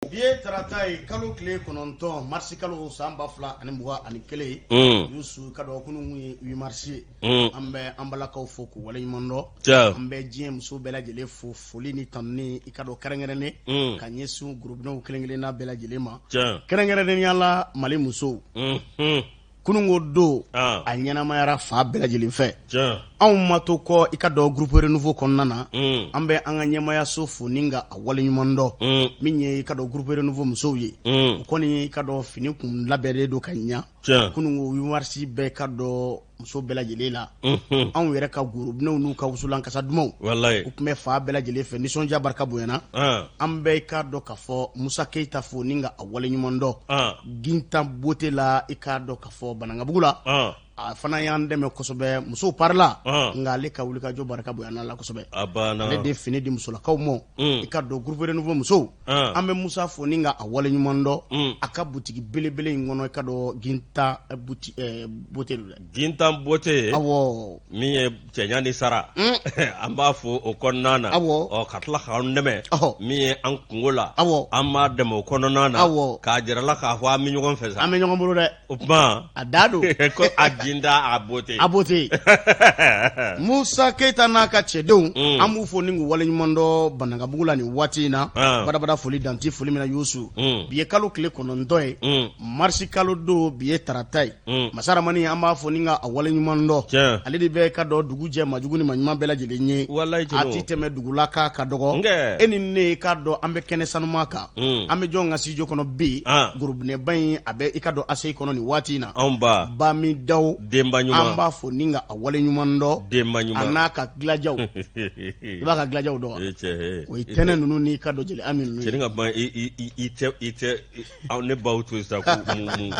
Bi ye tarata ye, kalo tile 9, marisi kalo, san 2021. Yusu, ka dɔn kunun ye 8 marisi ye. An bɛ an balakaw fo k'u waleɲuman dɔn. An bɛ diɲɛ muso bɛɛ lajɛlen fo, foli ni tanuni, i ka dɔn, kɛrɛnkɛrɛnnen ka ɲɛsin gorobinɛw kelen-kelenna bɛɛ lajɛlen ma, kɛrɛnkɛrɛnnenya la Mali musow. Kununko don a ɲɛnamayara fan bɛɛ lajɛlen fɛ. Anw ma to kɔ, i ka dɔn, groupe Renouveau kɔnɔna na. An bɛ an ka ɲɛmayaso fo ni ka a waleɲuman dɔn. Min ye, i ka dɔn, groupe Renouveau musow ye, o kɔni, i ka dɔn, fini kun labɛnnen don ka ɲa. Kununko 8 marisi bɛɛ ka dɔn muso bɛɛ lajɛlen la. Anw yɛrɛ ka gorobinɛw n'u ka wusulan kasa dumanw, u tun bɛ fan bɛɛ lajɛlen fɛ. Nisɔndiya barika bonyana. An bɛ, i k'a dɔn k'a fɔ, Musa Keyita fo ni ka a waleɲuman dɔn Gintan Beauté la, i k'a dɔn k'a fɔ Banankabugu la. A fana y'an dɛmɛ kosɛbɛ. Musow parila, nka ale ka wulikajɔ barika bonyana la kosɛbɛ. Ale de fini di musolakaw ma. I ka dɔn, groupe Renouveau musow, an bɛ Musa fo ni ka a waleɲuman dɔn a ka butigi belebele in kɔnɔ, i ka dɔn, Gintan Beauté don dɛ. Gintan Beauté. Awɔ. Min ye cɛɲa ni sara, an b'a fo o kɔnɔna na. Ɔ, ka tila k'an dɛmɛ min ye an kungo la, an b'a dɛmɛ o kɔnɔna na, k'a jira la k'a fɔ an bɛ ɲɔgɔn fɛ sa. An bɛ ɲɔgɔn bolo dɛ. O tuma a da don ko a Gintan a Beauté. A Beauté. Musa Keyita n'a ka cɛdenw, an b'u fo ni k'u waleɲuman dɔn Banankabugu la nin waati in na. Badabada foli dan tɛ foli min na. Yusu, bi ye kalo tile 9 ye, marisi kalo don, bi ye tarata ye. Masa Ramani, an b'a fo ni ka a waleɲuman dɔn. Ale de bɛ ka dɔn dugu jɛ majugu ni maɲuman bɛɛ lajɛlen ye. A tɛ tɛmɛ dugula k'a ka dɔgɔ. E ni ne, k'a dɔn, an bɛ kɛnɛ sanuma kan. An bɛ jɔn ka studio kɔnɔ bi? Gorobinɛba in, a bɛ, i ka dɔn, ACI kɔnɔ nin waati in na. Anw ba Bami Daw denba ɲuman, an b'a fo ni ka a waleɲuman dɔn. Denba ɲuman. A n'a ka gilajaw. I b'a ka gilajaw dɔn wa? O ye tɛnɛ ninnu n'i ka dɔn jeli Ami ninnu ye. Cɛnin ka ban, i tɛ i tɛ ne baw to sa ko mun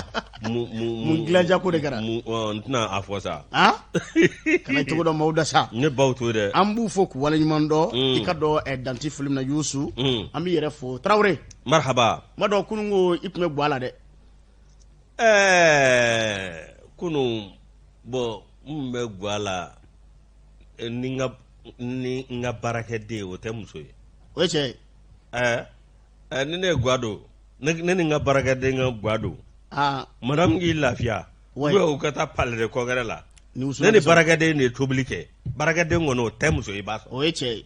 mun mun mun gilaja ko de kɛra? N tɛna a fɔ sa. Kana cogo dɔ maaw da sa. Ne baw to dɛ. An b'u fo k'u waleɲuman dɔn, i ka dɔn, dan tɛ foli min na. Yusu, an b'i yɛrɛ fo, Tarawele. Marhaba. N b'a dɔn kunun ko i tun bɛ gwa la dɛ. Ɛɛ, kunun, bɔn, n bɛ gwa la ni n ka baarakɛden, o tɛ muso ye. O ye tiɲɛ ye. Ɛɛ, ni ne ye gwa don, ne ni n ka baarakɛden ka gwa don, madame k'i lafiya, ou bien u ka taa palais de congrès la, ne ni baarakɛden de ye tobili kɛ. Baarakɛden kɔni, o tɛ muso ye, i b'a sɔrɔ. O ye tiɲɛ ye.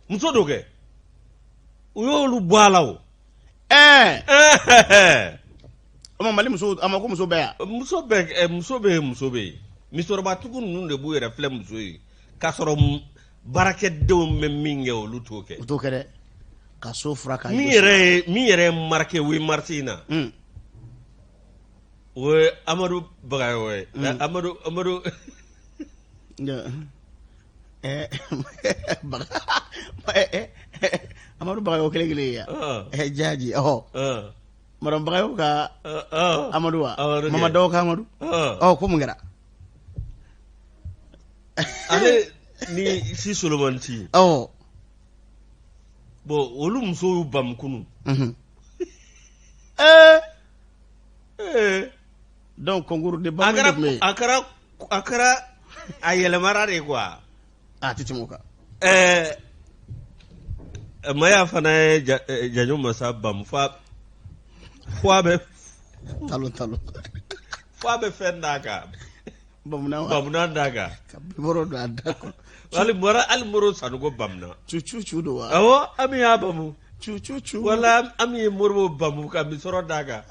Muso don kɛ, u y'olu bɔ a la o. Ɛɛ, o ma Mali muso, a ma ko muso bɛɛ yan. Muso bɛɛ, muso bɛ yen, muso bɛ yen. Musokɔrɔbatigiw ninnu de b'u yɛrɛ filɛ muso ye, k'a sɔrɔ baarakɛdenw bɛ min kɛ, olu t'o kɛ. U t'o kɛ dɛ, ka so fura ka. Min yɛrɛ ye marqué 8 mars in na, o ye Amadu Bagayogo ye. Amadu. Amadu Bagayogo kelen kelen ye yan jaji ɔhɔ. Madame Bagayogo ka Amadu wa Mama Dawo ka Amadu ɔ, ko mun kɛra? Ale ni si Solomani si. Bon, olu musow y'u bamu kunun. Ee, donc concours de bamu de tun bɛ yen. A kɛra a yɛlɛmara de quoi. A tɛ tɛmɛ o kan. Ɛɛ, Maya fana ye Jajo Masa bamu fo a bɛ talo talo. Fo a bɛ fɛn d'a kan. Bamuna wa? Bamuna d'a kan. Ka bibɔrɔ don a da kɔnɔ. Hali bɔra hali Moro Sanogo bamuna. Cu cu cu don wa? Awɔ, Ami y'a bamu. Cu cu cu. Wala Ami ye Moribo bamu ka misɔrɔ d'a kan.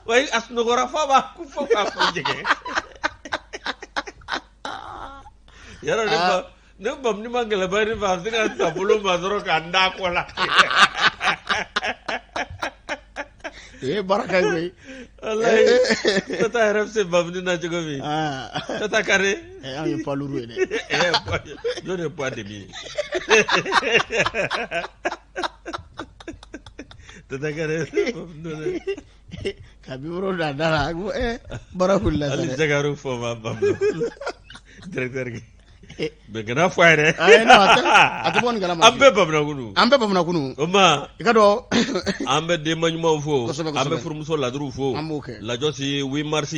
Wa a sunɔgɔra fo a b'a fo k'a fɔ jɛgɛ. Yarɔ, ne ba ne bamuni ma gɛlɛba ne fɛ, a bɛ se ka ta bolo ma dɔrɔn k'a n d'a kɔ la. Ee, baara ka ɲi koyi. Walayi, tata yɛrɛ bɛ se bamuni na cogo min. Tata Kare. Anw ye poids lourd ye dɛ. Jɔn de ye poids demi ye? Tata Kare. Ka bibɔrɔ don a da la ko baara wulila sa Hali dɛ. Jagaru fɔ ma bamu. Directeur kɛ. Bɛɛ kana fɔ a ye dɛ. Ayi, non, a tɛ bɔ nin kalama. An bɛɛ bamuna kunu. An bɛɛ bamuna kunu. O ma. I ka dɔn. An bɛ denba ɲumanw fo. Kosɛbɛ, An bɛ kosɛbɛ. furumuso ladiriw fo. An b'o kɛ. Lajɔsi 8 mars.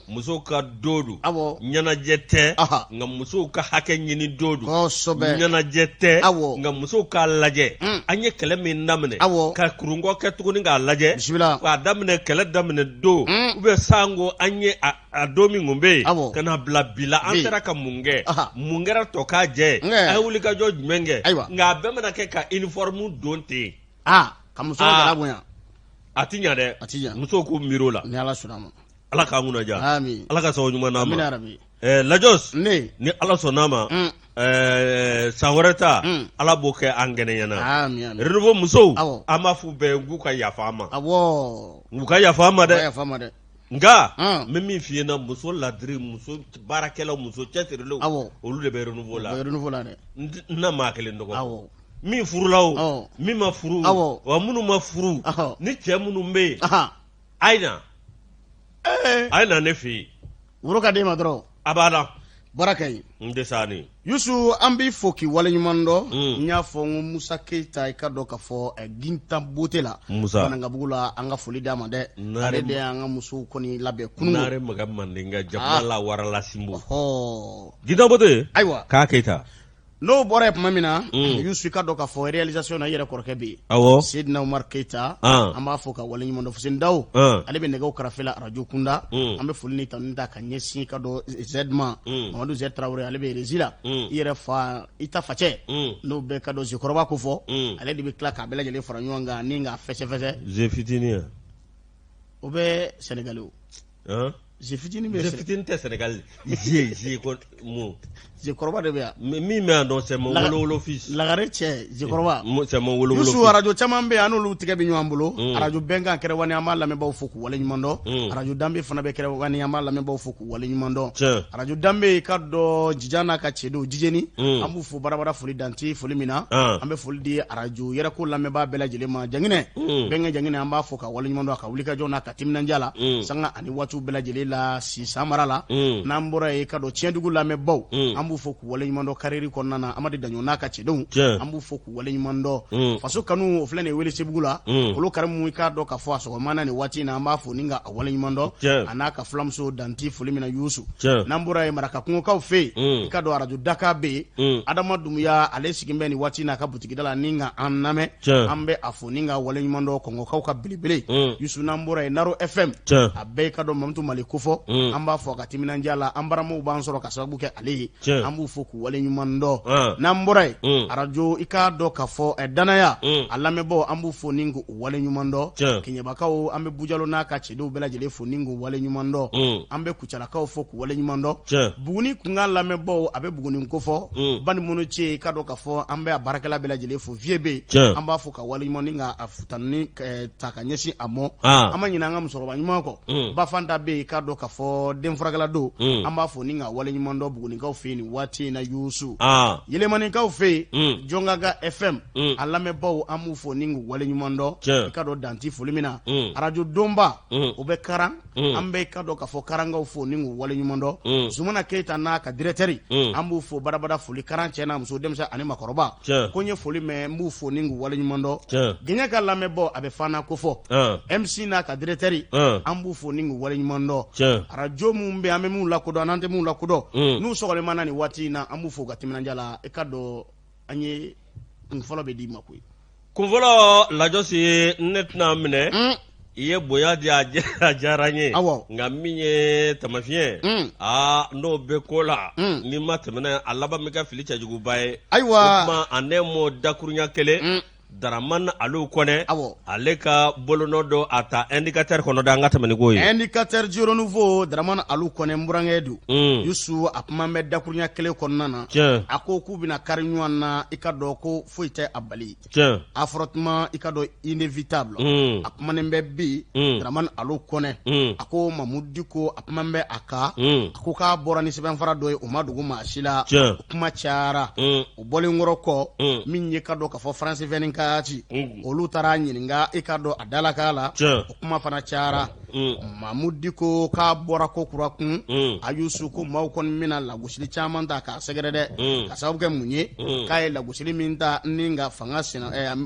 Musow ka don don. Awɔ. Ɲɛnajɛ tɛ. Aha. Nka musow ka hakɛ ɲini don don. Kosɛbɛ. Ɲɛnajɛ tɛ. Awɔ. Nka musow k'a lajɛ. An ye kɛlɛ min daminɛ. Awɔ. Ka kurunkɔ kɛ tuguni k'a lajɛ. Bisimila. K'a daminɛ kɛlɛ daminɛ don. Ou bien sango an ye a a don min kun bɛ yen Awɔ. ka na bila bi la an Bi. sera ka mun kɛ Aha. mun kɛra tɔ k'a jɛ Nkɛ. an ye wulikajɔ jumɛn kɛ Ayiwa. nka a bɛɛ mana kɛ ka uniforme don ten Aa ka musow Aa. jala bonya. a ti ɲa dɛ A ti ɲa. musow k'u miiri o la Ni Ala sɔnna a ma. ala k'an kunna diya Ami. ala ka sababu ɲuman d'an Amina ma yarabi. ɛɛ lajɔs Ne. ni ala sɔnn'a ma ɛɛ san wɛrɛ ta ala b'o kɛ an kɛnɛ ɲɛna Ami ami. renouveau musow Awɔ. an b'a f'u bɛɛ ye k'u ka yafa an ma Awɔ. u ka yafa an ma U ka dɛ yafa an ma dɛ. Nka n bɛ min f'i ɲɛna muso ladiri muso baarakɛlaw muso cɛsirilenw Awɔ. olu de bɛ renouveau la U bɛ renouveau la dɛ. n na maa kelen tɔgɔ Awɔ. min furula o Awɔ. min ma furu Awɔ. wa minnu ma furu Awɔ. ni cɛ minnu bɛ yen Ahan. a ye na a ye na ne fɛ yen Woro ka d'e ma dɔrɔn. a b'a la Baara ka ɲi. n tɛ sa ni Yusu an b'i fo k'i waleɲuman dɔn n y'a fɔ n ko Musa Keyita i ka dɔn k'a fɔ Gintan Bote la Musa. Banankabugu la an ka foli d'a ma dɛ Nare- ale de y'an ka musow kɔni labɛn kunun nare maga mandenka jakuma la warala sinbo ɔhɔ Gintan Bote ayiwa k'a Keyita n'o bɔra yen tuma min na Yusu i ka dɔn k'a fɔ réalisation na i yɛrɛ kɔrɔkɛ bɛ yen awɔ Seydina Umar Keyita Ah. an b'a fɔ ka waleɲuman dɔn Fuseni Dawo Ah. ale bɛ nɛgɛw karafe la arajo kunda an bɛ foli ni tanu ta ka ɲɛsin i ka dɔn Z ma Mamadu Z Tarawele ale bɛ régie la i yɛrɛ fa i ta facɛ n'o bɛ ka dɔn Zekɔrɔba ko fɔ ale de bɛ tila k'a bɛɛ lajɛlen fara ɲɔgɔn kan ni k'a fɛsɛfɛsɛ ze fitinin ya o bɛ Sɛnɛgali o han Ze fitinin bɛ ze Sɛnɛ- fitinin tɛ Sénégal ze ze ko mun Zekɔrɔba de bɛ yan min bɛ yan dɔn c'est mon Laga- wolo wolo fils Lagare cɛ Zekɔrɔba c'est mon wolo wolo Yusu fils arajo caman bɛ yen an n'olu tigɛ bɛ ɲɔgɔn bolo arajo bɛnkan kɛrɛwani an b'a lamɛnbaaw fo k'u waleɲuman dɔn arajo danbe fana bɛ kɛrɛwani an b'a lamɛnbaaw fo k'u waleɲuman dɔn Tiɲɛ. arajo danbe i ka dɔn jija n'a ka cɛdenw jijeni an b'u fo barabara foli dante foli min na Ah. an bɛ foli di arajo yɛrɛko lamɛnbaa bɛɛ lajɛlen ma janginɛ bɛnkɛ janginɛ an b'a fo ka waleɲuman dɔn a ka wulikajɔ n'a ka timinandiya la sanga ani waatiw bɛɛ lajɛlen la sisan mara la n'an bɔra yen i ka dɔn tiɲɛdugu lamɛnbaaw an b'u fo k'u waleɲuman dɔn kariri kɔnɔna na amadu daɲɔ n'a ka cɛdenw Tiɲɛ. an b'u fo k'u waleɲuman dɔn faso kanu o filɛ nin ye welesebugu la olu karimu i k'a dɔn k'a fɔ a sɔgɔma na nin waati in na an b'a fo ni ka a waleɲuman dɔn Tiɲɛ. a n'a ka fulamuso danti foli min na yusu Tiɲɛ. n'an bɔra yen marakakungokaw fɛ yen i ka dɔn arajo daka bɛ yen adama dumuya ale sigin bɛ nin waati in na a ka butigida la ni ka an lamɛn Tiɲɛ. an bɛ a fo ni ka waleɲuman dɔn kɔngɔkaw ka belebele yusu n'an bɔra yen naro fm Tiɲɛ. a bɛɛ i ka dɔn mamutu mali kofɔ an b'a fɔ a ka timinandiya la an baramaw b'an sɔrɔ ka sababu kɛ ale ye Tiɲɛ. an b'u fo k'u waleɲuman dɔn Ah. n'an bɔra yen arajo i k'a dɔn k'a fɔ danaya a lamɛnbaaw an b'u fo ni k'u waleɲuman dɔn Tiɲɛ. kɛɲɛbakaw an bɛ bujalo n'a ka cɛdenw bɛɛ lajɛlen fo ni k'u waleɲuman dɔn an bɛ kucalakaw fo k'u waleɲuman dɔn Tiɲɛ. buguni kunkan lamɛnbaaw a bɛ buguni kofɔ bani minnu ce i ka dɔn k'a fɔ an bɛ a baarakɛla bɛɛ lajɛlen fo vieux bɛ yen Tiɲɛ. an b'a fo ka waleɲuman ni ka a tanuni ta ka ɲɛsin a mɔ Ah. an ma ɲinɛ an ka musokɔrɔba ɲuman kɔ bafanta bɛ yen i k'a dɔn k'a fɔ den furakɛla don an b'a fo ni ka waleɲuman dɔn bugunikaw fɛ yen nin waati in na yusu ah yelemanikaw fɛ yen jɔnkaga fm a lamɛnbaaw an b'u fo ni k'u waleɲuman dɔn Tiɲɛ. i ka dɔn danti foli min na arajo donba o bɛ karan an bɛ i ka dɔn k'a fɔ karankaw fo ni k'u waleɲuman dɔn zumana keyita n'a ka directeur an b'u fo barabara foli karan cɛ n'a muso denmisɛn ani makɔrɔba Tiɲɛ. ko n ye foli mɛn n b'u fo ni k'u waleɲuman dɔn Tiɲɛ. gɛɲɛ ka lamɛnbaaw a bɛ fana kofɔ Ah. mc n'a ka directeur Ah. an b'u fo ni k'u waleɲuman dɔn Tiɲɛ. arajo minnu bɛ yen an bɛ minnu lakodɔn an'an tɛ minnu lakodɔn n'u sɔgɔlen mana nin waati in na an b'u fo u ka timinandiya la i ka dɔn an ye kun fɔlɔ bɛ d'i ma koyi kunfɔlɔ lajɔsi ne tɛna minɛ i ye bonya di a diyara n ye Awɔ. nka min ye tamafiɲɛ aa n'o bɛ ko la n'i ma tɛmɛ a laban bɛ kɛ fili cɛjuguba ye Ayiwa. o tuma a ne m'o dakurunya kelen Daraman Alu Kɔnɛ Awɔ. ale ka bolonɔ don a ta indicateur kɔnɔ da an ka tɛmɛ ni ko ye indicateur du renouveau Dramane Alu Kɔnɛ n burankɛ don Yusu a kuma bɛ dakurunya kelen kɔnɔna na Tiɲɛ. a ko k'u bɛna kari ɲɔgɔn na i ka dɔn ko foyi tɛ a bali tiɲɛ affrontement i ka dɔn inévitable a kumanen bɛ bi Dramane Alu Kɔnɛ a ko Mamudu Diko a kuma bɛ a kan a ko k'a bɔra ni sɛbɛnfara dɔ ye o ma dogo maa si la Tiɲɛ. o kuma cayara o bɔlen kɔrɔ kɔ min ye ka dɔn k'a fɔ France 24 olu taara ɲininka i ka dɔn a dalakan la Tiɲɛ. o kuma fana cayara Mamudu Diko k'a bɔra ko kura kun a Yusu ko maaw kɔni bɛna lagosili caman ta k'a sɛgɛrɛ dɛ ka sababu kɛ mun ye k'a ye lagosili min ta ni ka fanga sen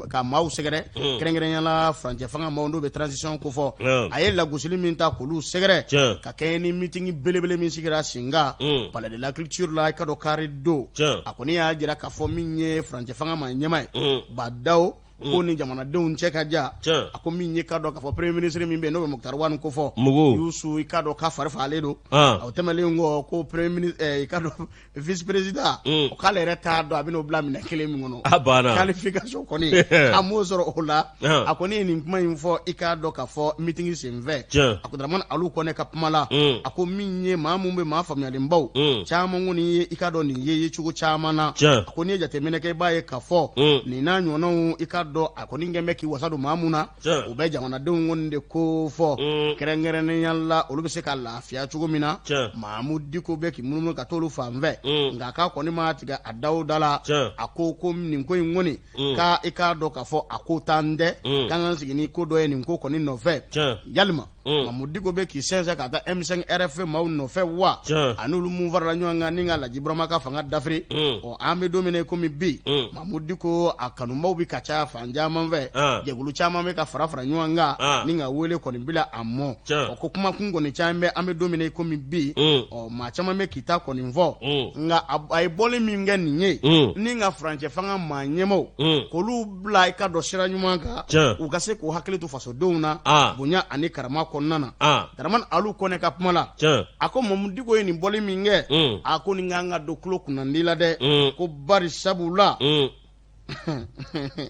ka maaw sɛgɛrɛ kɛrɛnkɛrɛnya la furancɛ fanga maaw n'o bɛ transition kofɔ a ye lagosili min ta k'olu sɛgɛrɛ ka kɛɲɛ ni mitingi belebele min sigira sen kan palais de la culture la i ka dɔn kari don a kɔni y'a jira k'a fɔ min ye furancɛ fanga maa ɲɛmaa ye Ba Daw ko ni jamanadenw cɛ ka jan a ko min ye k'a dɔn k'a fɔ premier ministre min bɛ yen n'o bɛ Moctar Ouane kofɔ Yusu i k'a dɔn k'a fari fagalen don o tɛmɛnlen kɔ ko premier ministre i k'a dɔn vice président o k'ale yɛrɛ t'a dɔn a bɛn'o bila minɛn kelen min kɔnɔ a banna qualification kɔni a m'o sɔrɔ o la a kɔni ye nin kuma in fɔ i k'a dɔn k'a fɔ meeting senfɛ a ko Dramane Alu Kɔnɛ ka kuma la a ko min ye maa min bɛ maa faamuyalenbaw caman kɔni ye i k'a dɔn nin ye cogo caman na a ko n'i ye jateminɛ kɛ i b'a ye k'a fɔ nin n'a ɲɔgɔnnaw i k'a dɔn a kɔni kɛn bɛ k'i wasa don maa mun na u bɛ jamanadenw kɔni de ko fɔ kɛrɛnkɛrɛnnenya la olu bɛ se ka lafiya cogo min na Mamudu Diko bɛ k'i munumunu ka t'olu fan fɛ nka k'a kɔni ma tigɛ a da o da la a ko ko nin ko in kɔni k'a i k'a dɔn k'a fɔ a ko t'an tɛ k'an k'an sigi ni ko dɔ ye nin ko kɔni nɔfɛ yalima Mamudu Diko bɛ k'i sɛnsɛn ka taa M5 RFP maaw nɔfɛ wa a n'olu mun farala ɲɔgɔn kan ni ka Laji Burama ka fanga dafiri ɔ an bɛ don min na komi bi Mamudu Diko a kanubaw bɛ ka caya fan caman fɛ jɛkulu caman bɛ ka fara fara ɲɔgɔn kan ni ka wele kɔni bila a mɔ ɔ ko kumakun kɔni caman bɛ an bɛ don min na komi bi ɔ maa caman bɛ k'i ta kɔni fɔ nka a ye bɔli min kɛ nin ye ni ka furancɛ fanga maa ɲɛmaaw k'olu bila i ka dɔn sira ɲuman kan u ka se k'u hakili to fasodenw na bonya ani karama kɔnɔna na Dramane Alu Kɔnɛ ka kuma la a ko Mamudu Diko ye nin bɔli min kɛ a ko nin kan ka don tulo kunnandi la dɛ ko bari sabu la n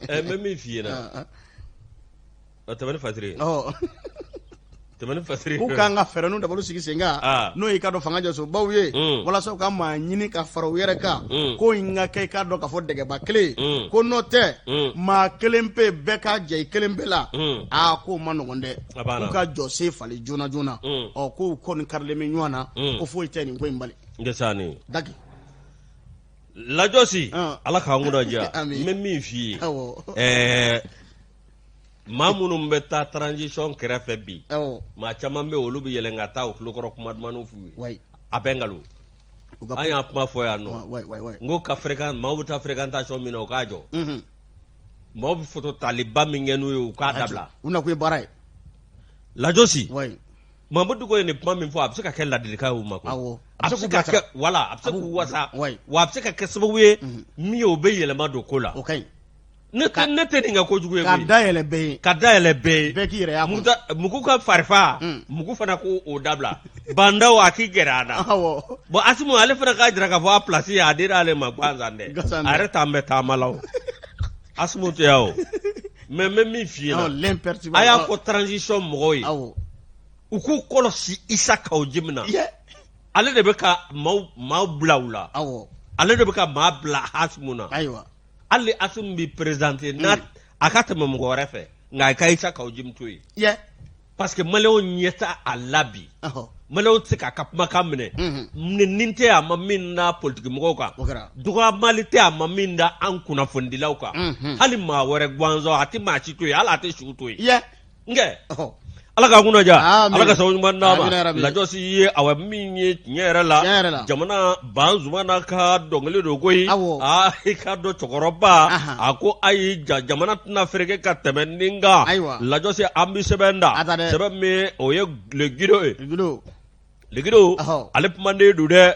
bɛ min f'i ɲɛna tɛmɛ ni fasiri ye tɛmɛ ni fasiri k'u kan ka fɛɛrɛ n'u dabali sigi sen kan n'o y'i ka dɔn fanga jɔsobaw ye walasa u ka maa ɲini ka fara u yɛrɛ kan ko in ka kɛ i k'a dɔn k'a fɔ dɛgɛba kelen ye ko n'o tɛ maa kelen pe bɛɛ ka jɛ i kelen pe la aa k'o ma nɔgɔn dɛ k'u ka jɔ se falen joona joona ɔ k'u kɔni karilen bɛ ɲɔgɔn na ko foyi tɛ nin ko in bali daki lajɔsi ala k'an kunna diya n bɛ min f'i ye ɛɛ maa minnu bɛ taa transition kɛrɛfɛ bi maa caman bɛ olu bɛ yɛlɛn ka taa u tulokɔrɔ kuma dumanw f'u ye a bɛɛ nkalon an y'a kuma fɔ yan nɔ n ko ka fréquent maaw bɛ taa fréquentation min na u k'a jɔ maaw bɛ photo taliba min kɛ n'u ye u k'a dabila u nakun ye baara ye lajɔsi Mamudu Diko ye nin kuma min fɔ a bɛ se ka kɛ ladilikan ye u ma koyi a bɛ se ka kɛ wala a bɛ se k'u wasa wa a bɛ se ka kɛ sababu ye min ye o bɛ yɛlɛma don ko la o ka ɲi ne tɛ ne tɛ nin kɛ kojugu ye ka da yɛlɛ bɛɛ ye ka da yɛlɛ bɛɛ ye bɛɛ k'i yɛrɛ y'a kɔnɔ mugu ka farifa mugu fana ko o dabila Ba Ndaw a k'i gɛrɛ an na bon Asimu ale fana k'a jira k'a fɔ a place a dira ale ma gansan dɛ a yɛrɛ t'an bɛ taama la o Asimu tɛ yan o mais n bɛ min f'i ɲɛna a y'a fɔ transition mɔgɔw ye u k'u kɔlɔsi Isa Kawu Jim na ale de bɛ ka maaw bila u la ale de bɛ ka maa bila Asimu na hali ni Asimu b'i présenter n'a a ka tɛmɛ mɔgɔ wɛrɛ fɛ nka a ka Isa Kawu Jim to yen parce que maliyɛnw ɲɛ t'a a la bi maliyɛnw tɛ se k'a ka kumakan minɛ nin tɛ a ma min da politiki mɔgɔw kan dɔgɔyamali tɛ a ma min da an kunnafonidilaw kan hali maa wɛrɛ gansan a tɛ maa si to yen hali a tɛ su to yen nkɛ ala k'an kunna diya ala ka sababu ɲuman d'an ma lajɔsi ye awa min ye tiɲɛ yɛrɛ la jamana Bazumana ka dɔnkili don koyi aa i k'a dɔn cɛkɔrɔba a ko ayi jamana tɛna fereke ka tɛmɛ nin kan lajɔsi an bɛ sɛbɛn da sɛbɛn min o ye Le Guidon ye Le Guidon ale kumaden don dɛ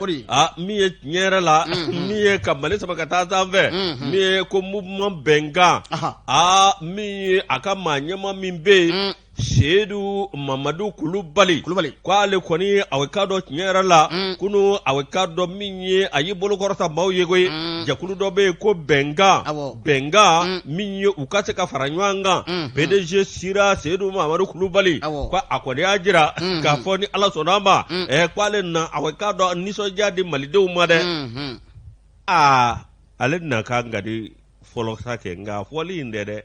min ye tiɲɛ yɛrɛ la min ye ka Mali sama ka taa sanfɛ min ye ko mouvement bɛnkan aa min ye a ka maa ɲɛmaa min bɛ yen Seyidu Mamadu Kulubali Kulubali k'ale kɔni a k'a dɔn tiɲɛ yɛrɛ la kunun a k'a dɔn min ye a y'i bolo kɔrɔta maaw ye koyi jɛkulu dɔ bɛ yen ko bɛnkan bɛnkan min ye u ka se ka fara ɲɔgɔn kan PDG sira Seyidu Mamadu Kulubali ko a kɔni y'a jira k'a fɔ ni Ala sɔnna a ma k'ale na a k'a dɔn nisɔndiya di malidenw ma dɛ aa ale na kan ka di fɔlɔ sa kɛ nka fɔli in tɛ dɛ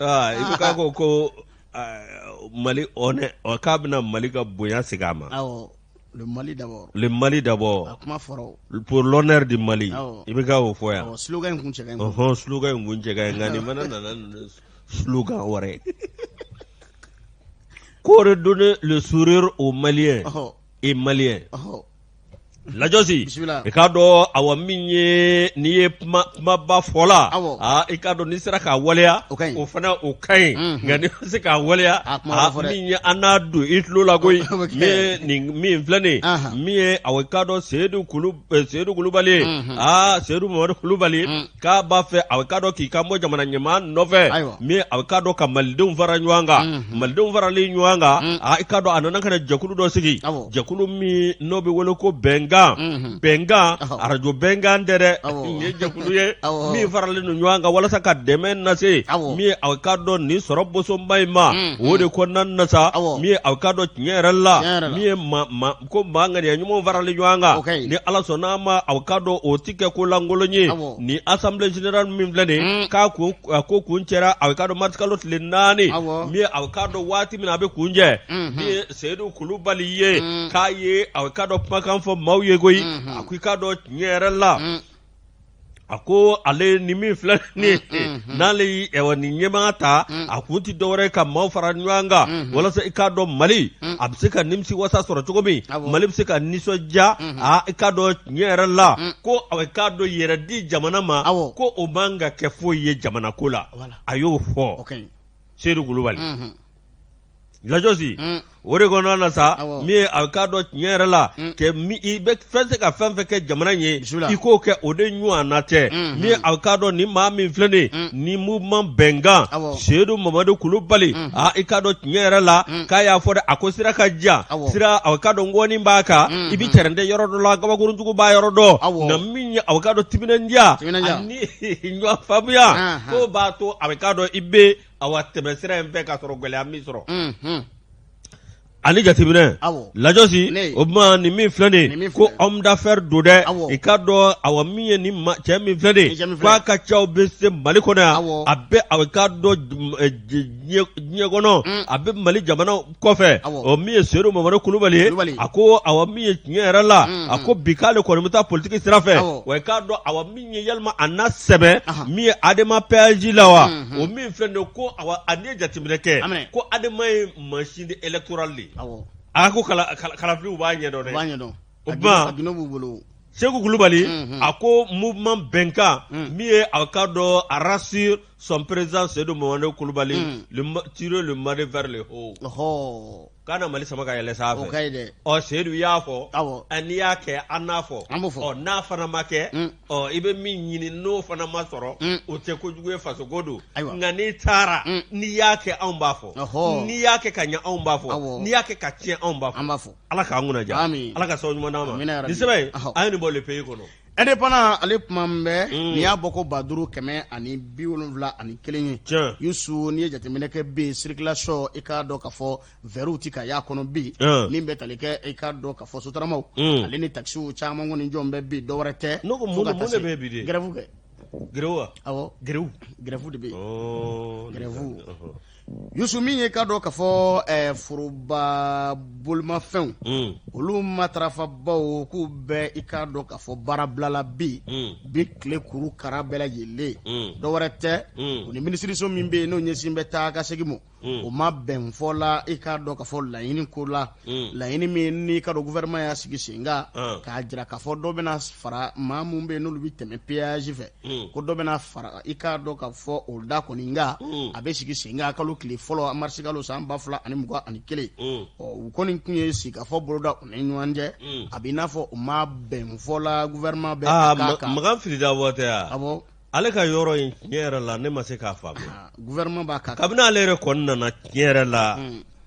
aa i bɛ k'a ko ko Mali k'a bɛna Mali ka bonya segin a ma Le Mali d'abord. Le Mali d'abord. A kuma fɔra o. Pour l'honneur du Mali. Awɔ. I bɛ ka o fɔ yan. Awɔ, slogan in kun cɛ ka ɲi. Ɔhɔn, slogan in kun cɛ ka ɲi nka nin fana nana ni slogan wɛrɛ ye. Ko redonner le sourire aux Maliens et Maliennes. Lajɔsi i k'a dɔn awa min ye n'i ye kumaba fɔ la aa i k'a dɔn n'i sera k'a waleya o fana o ka ɲi nka n'i ma se k'a waleya min ye an n'a don i tulo la koyi nin min filɛ nin min ye awa i k'a dɔn Seyidu Seyidu Kulubali ye aa Seyidu Mamadu Kulubali k'a b'a fɛ a k'a dɔn k'i kan bɔ jamana ɲɛmaa nɔfɛ min a k'a dɔn ka malidenw fara ɲɔgɔn kan mhm. malidenw faralen ɲɔgɔn kan mhm. a i k'a dɔn a nana ka na jɛkulu dɔ sigi jɛkulu min n'o bɛ wele ko bɛnkan mhm. bɛnkan arajo bɛnkan tɛ dɛ nin ye jɛkulu ye min faralen don ɲɔgɔn kan walasa ka dɛmɛ lase min a k'a dɔn nin sɔrɔ bosonba in ma o de kɔnɔna na sa min a k'a dɔn tiɲɛ yɛrɛ la min ye ko maa ŋaniya ɲumanw faralen ɲɔgɔn kan okay. ni ala sɔnna a ma aw k'a dɔn o ti kɛ ko lankolon ye ni assemblée générale min filɛ nin mm. k'a kun ko kuncɛra aw k'a dɔn marisikalo tile 4 min ye aw k'a dɔn waati min na a bɛ kuncɛ mm-hmm. min ye seyidu kulubali ye mm. k'a ye aw k'a dɔn kumakan fɔ maaw ye koyi mm-hmm. a ko i k'a dɔn tiɲɛ yɛrɛ la mm. a ko ale ni min filɛ nin ye mm, mm, mm. n'ale ye nin ɲɛmaa ta a kun tɛ dɔwɛrɛ ka maaw fara ɲɔgɔn kan mm-hmm. walasa i k'a dɔn mali a bɛ se ka nimisi wasa sɔrɔ cogo min mali bɛ se ka nisɔndiya mm-hmm. a i k'a dɔn tiɲɛ yɛrɛ la ko i k'a dɔn yɛrɛ di jamana ma ko o man ka kɛ foyi ye jamana ko la a y'o fɔ seyidu kulubali mm-hmm. lajɔsi mm. o de kɔnɔna na sa min ye a k'a dɔn tiɲɛ yɛrɛ la mm. kɛ i bɛ fɛn se ka fɛn fɛn kɛ jamana ye i k'o kɛ o de ɲɔgɔnna tɛ mm-hmm. min ye a k'a dɔn ni maa min filɛ nin ye mm. ni mouvement bɛnkan seyidu mamadu kulubali mm-hmm. a i k'a dɔn tiɲɛ yɛrɛ la k'a y'a fɔ dɛ a ko sira ka jan sira a k'a dɔn ngɔni b'a kan i bɛ mm-hmm. tɛrɛntɛ yɔrɔ dɔ la gabakurunjugu b'a yɔrɔ dɔ nka min ye a k'a dɔn timinandiya ani ɲɔgɔn faamuya k'o b'a to a k'a dɔn i bɛ awa tɛmɛ sira in fɛ k'a sɔrɔ gɛlɛya m'i sɔrɔ ani jateminɛ lajɔsi o tuma nin min filɛ nin ye ko homme d'affaires don dɛ i k'a dɔn awa min ye nin cɛ min filɛ nin ye k'a ka caw bɛ se mali kɔnɔ yan a bɛ awa i k'a dɔn diɲɛ kɔnɔ a bɛ mali jamana kɔfɛ o min ye seyidu mamadu kulubali ye a ko awa min ye tiɲɛ yɛrɛ la a ko bi k'ale kɔni bɛ taa politiki sira fɛ wa i k'a dɔn awa min ye yalima a na sɛbɛn min ye adema péage la wa o min filɛ nin ye ko awa a n'i ye jateminɛ kɛ ko adema ye machine électorale de ye a ko kalafiliw b'a ɲɛdɔn dɛ o tuma Seku Kulubali a ko mouvement bɛnkan min ye a k'a dɔn a rassure son président Seydou Mamadu Kulubali tirer le Mali vers le haut k'a na Mali sama ka yɛlɛ sanfɛ ɔ Seyidu y'a fɔ n'i y'a kɛ an n'a fɔ ɔ n'a fana ma kɛ ɔ i bɛ min ɲini n'o fana ma sɔrɔ o tɛ kojugu ye fasoko don nka n'i taara n'i y'a kɛ anw b'a fɔ n'i y'a kɛ ka ɲɛ anw b'a fɔ n'i y'a kɛ ka tiɲɛ anw b'a fɔ Ala k'an kunna diya Ala ka sababu ɲuman d'an ma nin sɛbɛn in an ye nin bɔ Le Pays kɔnɔ Indépendant ale kuma bɛ nin y'a bɔ ko 5771 ye Yusu n'i ye jateminɛ kɛ bi circulation i k'a dɔn k'a fɔ verrew tɛ ka y'a kɔnɔ bi min bɛ tali kɛ i k'a dɔn k'a fɔ sotaramaw ale ni takisiw caman kɔni jɔlen bɛ bi dɔwɛrɛ tɛ ne ko mun de bɛ bi de grève kɛ grève wa awɔ grève grève de bɛ yen grève Yusu min ye k'a dɔn k'a fɔ foroba bolimafɛnw olu matarafabaw k'u bɛɛ i k'a dɔn k'a fɔ baara bilala bi bi tile kuru kara bɛɛ lajɛlen dɔwɛrɛ tɛ u ni minisiriso min bɛ yen n'o ɲɛsin bɛ taa ka segin ma o ma bɛn fɔ la i k'a dɔn k'a fɔ laɲini ko la laɲini min n'i k'a dɔn gouvernement y'a sigi sen kan k'a jira k'a fɔ dɔ bɛna fara maa minnu bɛ yen n'olu bɛ tɛmɛ péage fɛ ko dɔ bɛna fara i k'a dɔn k'a fɔ o da kɔni kan a bɛ sigi sen kan kalo tile fɔlɔ marisi kalo san 2021 ɔ u kɔni tun ye sigikafɔ boloda u ni ɲɔgɔn cɛ a bɛ i n'a fɔ u ma bɛn fɔ la gouvernement bɛ a kan. Makan Firida bɔ tɛ wa? Awɔ. Ale ka yɔrɔ in tiɲɛ yɛrɛ la ne ma se k'a faamu. Gouvernement b'a kan. Kabini ale yɛrɛ kɔni nana tiɲɛ yɛrɛ la.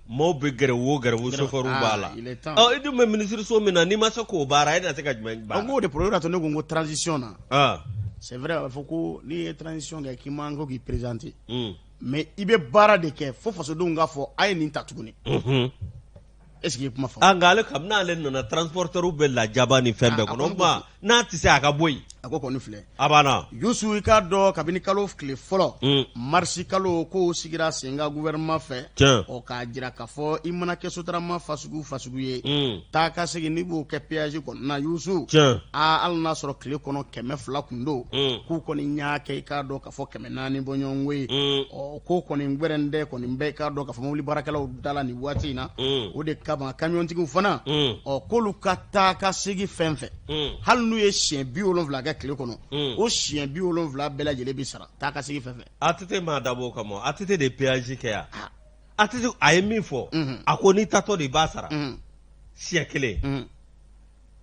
Maaw bɛ gɛrɛwu o gɛrɛwu sofɛriw b'a la i dun bɛ minisiriso min na n'i ma se k'o baara e na se ka jumɛn baara? N k'o de problème de y'a to ne ko n ko transition na c'est vrai a bɛ fɔ ko n'i ye transition kɛ k'i man ko k'i présenter mais i bɛ baara de kɛ fo fasodenw k'a fɔ a ye nin ta tuguni. Est ce que i ye kuma faamu? Ah, nka ale kabini ale nana transporteur bɛ lajaba ni fɛn bɛɛ kɔnɔ, o tuma n'a tɛ se a ka bɔ yen. A ko kɔni filɛ. A banna. Yusu, i k'a dɔn kabini kalo tile fɔlɔ marisi kalo ko sigira sen kan gouvernement fɛ. Ɔ, k'a jira k'a fɔ i mana kɛ sotarama fasugu fasugu ye, taa ka segin n'i b'o kɛ péage kɔnɔna na, Yusu, aa, hali n'a sɔrɔ tile kɔnɔ 200 kun don, k'u kɔni y'a kɛ i k'a dɔn k'a fɔ 400 bɔɲɔgɔnko ye. Ɔ, ko kɔni gbɛrɛndɛ kɔni bɛ i k'a dɔn k'a fɔ mobili baarakɛlaw da la nin waati in na. O de kama kamiyɔntigiw fana, ɔ, k'olu ka taa ka segin fɛn fɛn, hali n'u ye siɲɛ 70 kɛ tile kɔnɔ, o siɲɛ 70 bɛɛ lajɛlen bɛ sara taa ka segin fɛn fɛn. ATT m'a dabɔ o kama, ATT de ye péage kɛ yan. ATT a ye min fɔ, a ko n'i taatɔ de i b'a sara siɲɛ kelen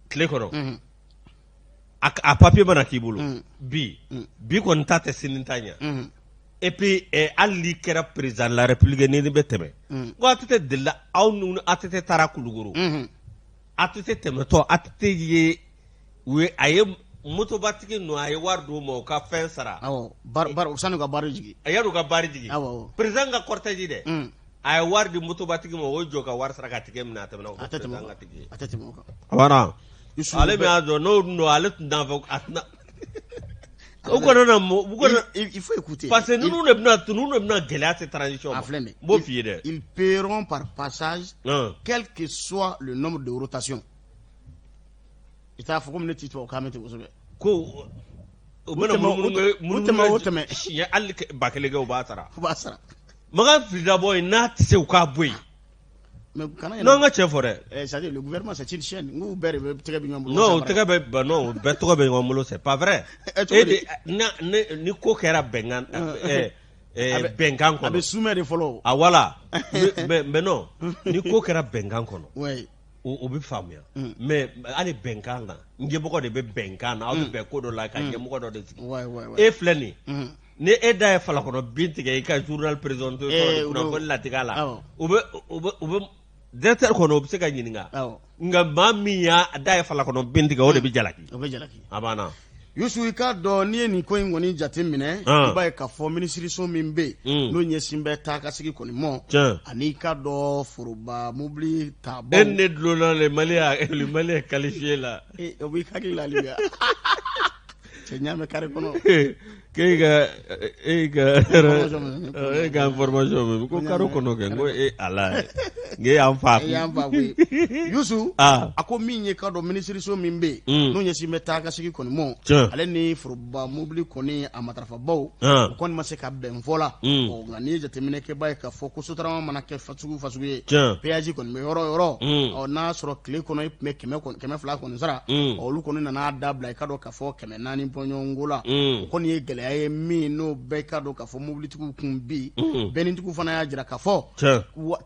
tile kɔnɔ. A papier mana k'i bolo bi bi kɔni ta tɛ sini ta ɲɛ. Et puis hali n'i kɛra président de la république, ni bɛ tɛmɛ, ko ATT delila aw ni ATT taara Kulukoro, ATT tɛmɛtɔ, ATT ye u ye a ye motobatigi ninnu, a ye wari d'u ma u ka fɛn sara. Awɔ, sanni u ka barre jigin. Yanni u ka barre jigin. Président ka cortège dɛ, a ye wari di motobatigi ma, o jɔ ka wari sara ka ticket minɛ, a tɛmɛna o A tɛ tɛmɛ o kan. tigi. A tɛ tɛmɛ o kan. A banna. Yusu Ale min y'a jɔ n'o dun don, ale tun t'a fɔ a tɛna o kɔnɔ na u kɔnɔ Il faut écouter. Parce que ninnu de bɛna ninnu de bɛna gɛlɛya se transition ma. A filɛ nin ye. N b'o f'i ye dɛ. Ils paieront par passage, quel que soit le nombre de rotations. I t'a fɔ komi ne t'i tubabukan mɛn ten kosɛbɛ. Ko u bɛna U munumunu tɛmɛ o tɛmɛ. Siɲɛ hali 1000 kɛ, u b'a sara. U b'a sara. Makan filida bɔ yen, n'a tɛ se u k'a bɔ yen. Mais kana N'an ka cɛ fɔ dɛ. C'est à dire le gouvernement, c'est une chaîne. N k'u bɛɛ de bɛ tɛgɛ bɛ ɲɔgɔn bolo. Non, o tɛgɛ bɛ ba, non, o bɛɛ tɔgɔ bɛ ɲɔgɔn bolo, c'est pas vrai. Cogo E di? de na ne ni ko kɛra bɛnkan bɛnkan A bɛ kɔnɔ. sumɛ de fɔlɔ. A wala mais non, ni ko kɛra bɛnkan kɔnɔ, Oui. o bɛ faamuya. Mais hali bɛnkan na, ɲɛmɔgɔ de bɛ bɛnkan na, aw bɛ bɛn ko dɔ la ka ɲɛmɔgɔ dɔ de sigi. Ouais. E filɛ nin ye, ni e da ye falakɔnɔ bin tigɛ i ka journal présenté kunnafoni latigɛ la, u bɛ directeur kɔnɔ, o bɛ se ka ɲininka. Nka maa min y'a da ye falakɔnɔ bin tigɛ, o de bɛ jalaki. O bɛ jalaki. A banna. Yusu, i k'a dɔn n'i ye nin ko in kɔni jate minɛ, i b'a ye k'a fɔ minisiriso min bɛ yen n'o ɲɛsin bɛ taa ka segin kɔni mɔ, ani i k'a dɔn foroba mobili tabaw. E ne dulonna le Mali a le Mali est qualifié la. O b'i hakili la hali bi cɛ ɲaa mɛn carré kɔnɔ. K'e ka e ka e ka information mɛn ko carré kɔnɔ kɛ, n ko e ala ye n k'e y'an fa. E y'an fa koyi, Yusu. A ko min ye k'a dɔn minisiriso min bɛ yen n'o ɲɛsin bɛ taa ka segin kɔni mɔ, ale ni foroba mobili kɔni a matarafabaw, o kɔni ma se ka bɛn fɔ la. Ɔ, nka n'i ye jateminɛ kɛ, b'a ye k'a fɔ ko sotarama mana kɛ fasugu fasugu ye, péage kɔni bɛ yɔrɔ o yɔrɔ, ɔ, n'a sɔrɔ tile kɔnɔ i tun bɛ 200 kɔni sara, ɔ, olu kɔni nana dabila i ka dɔn k'a fɔ 400 bɔɲɔgɔnko la. O kɔni ye gɛlɛya ye min n'o bɛɛ ka dɔn k'a fɔ mobilitigiw kun bi, bɛnnitigiw fana y'a jira k'a fɔ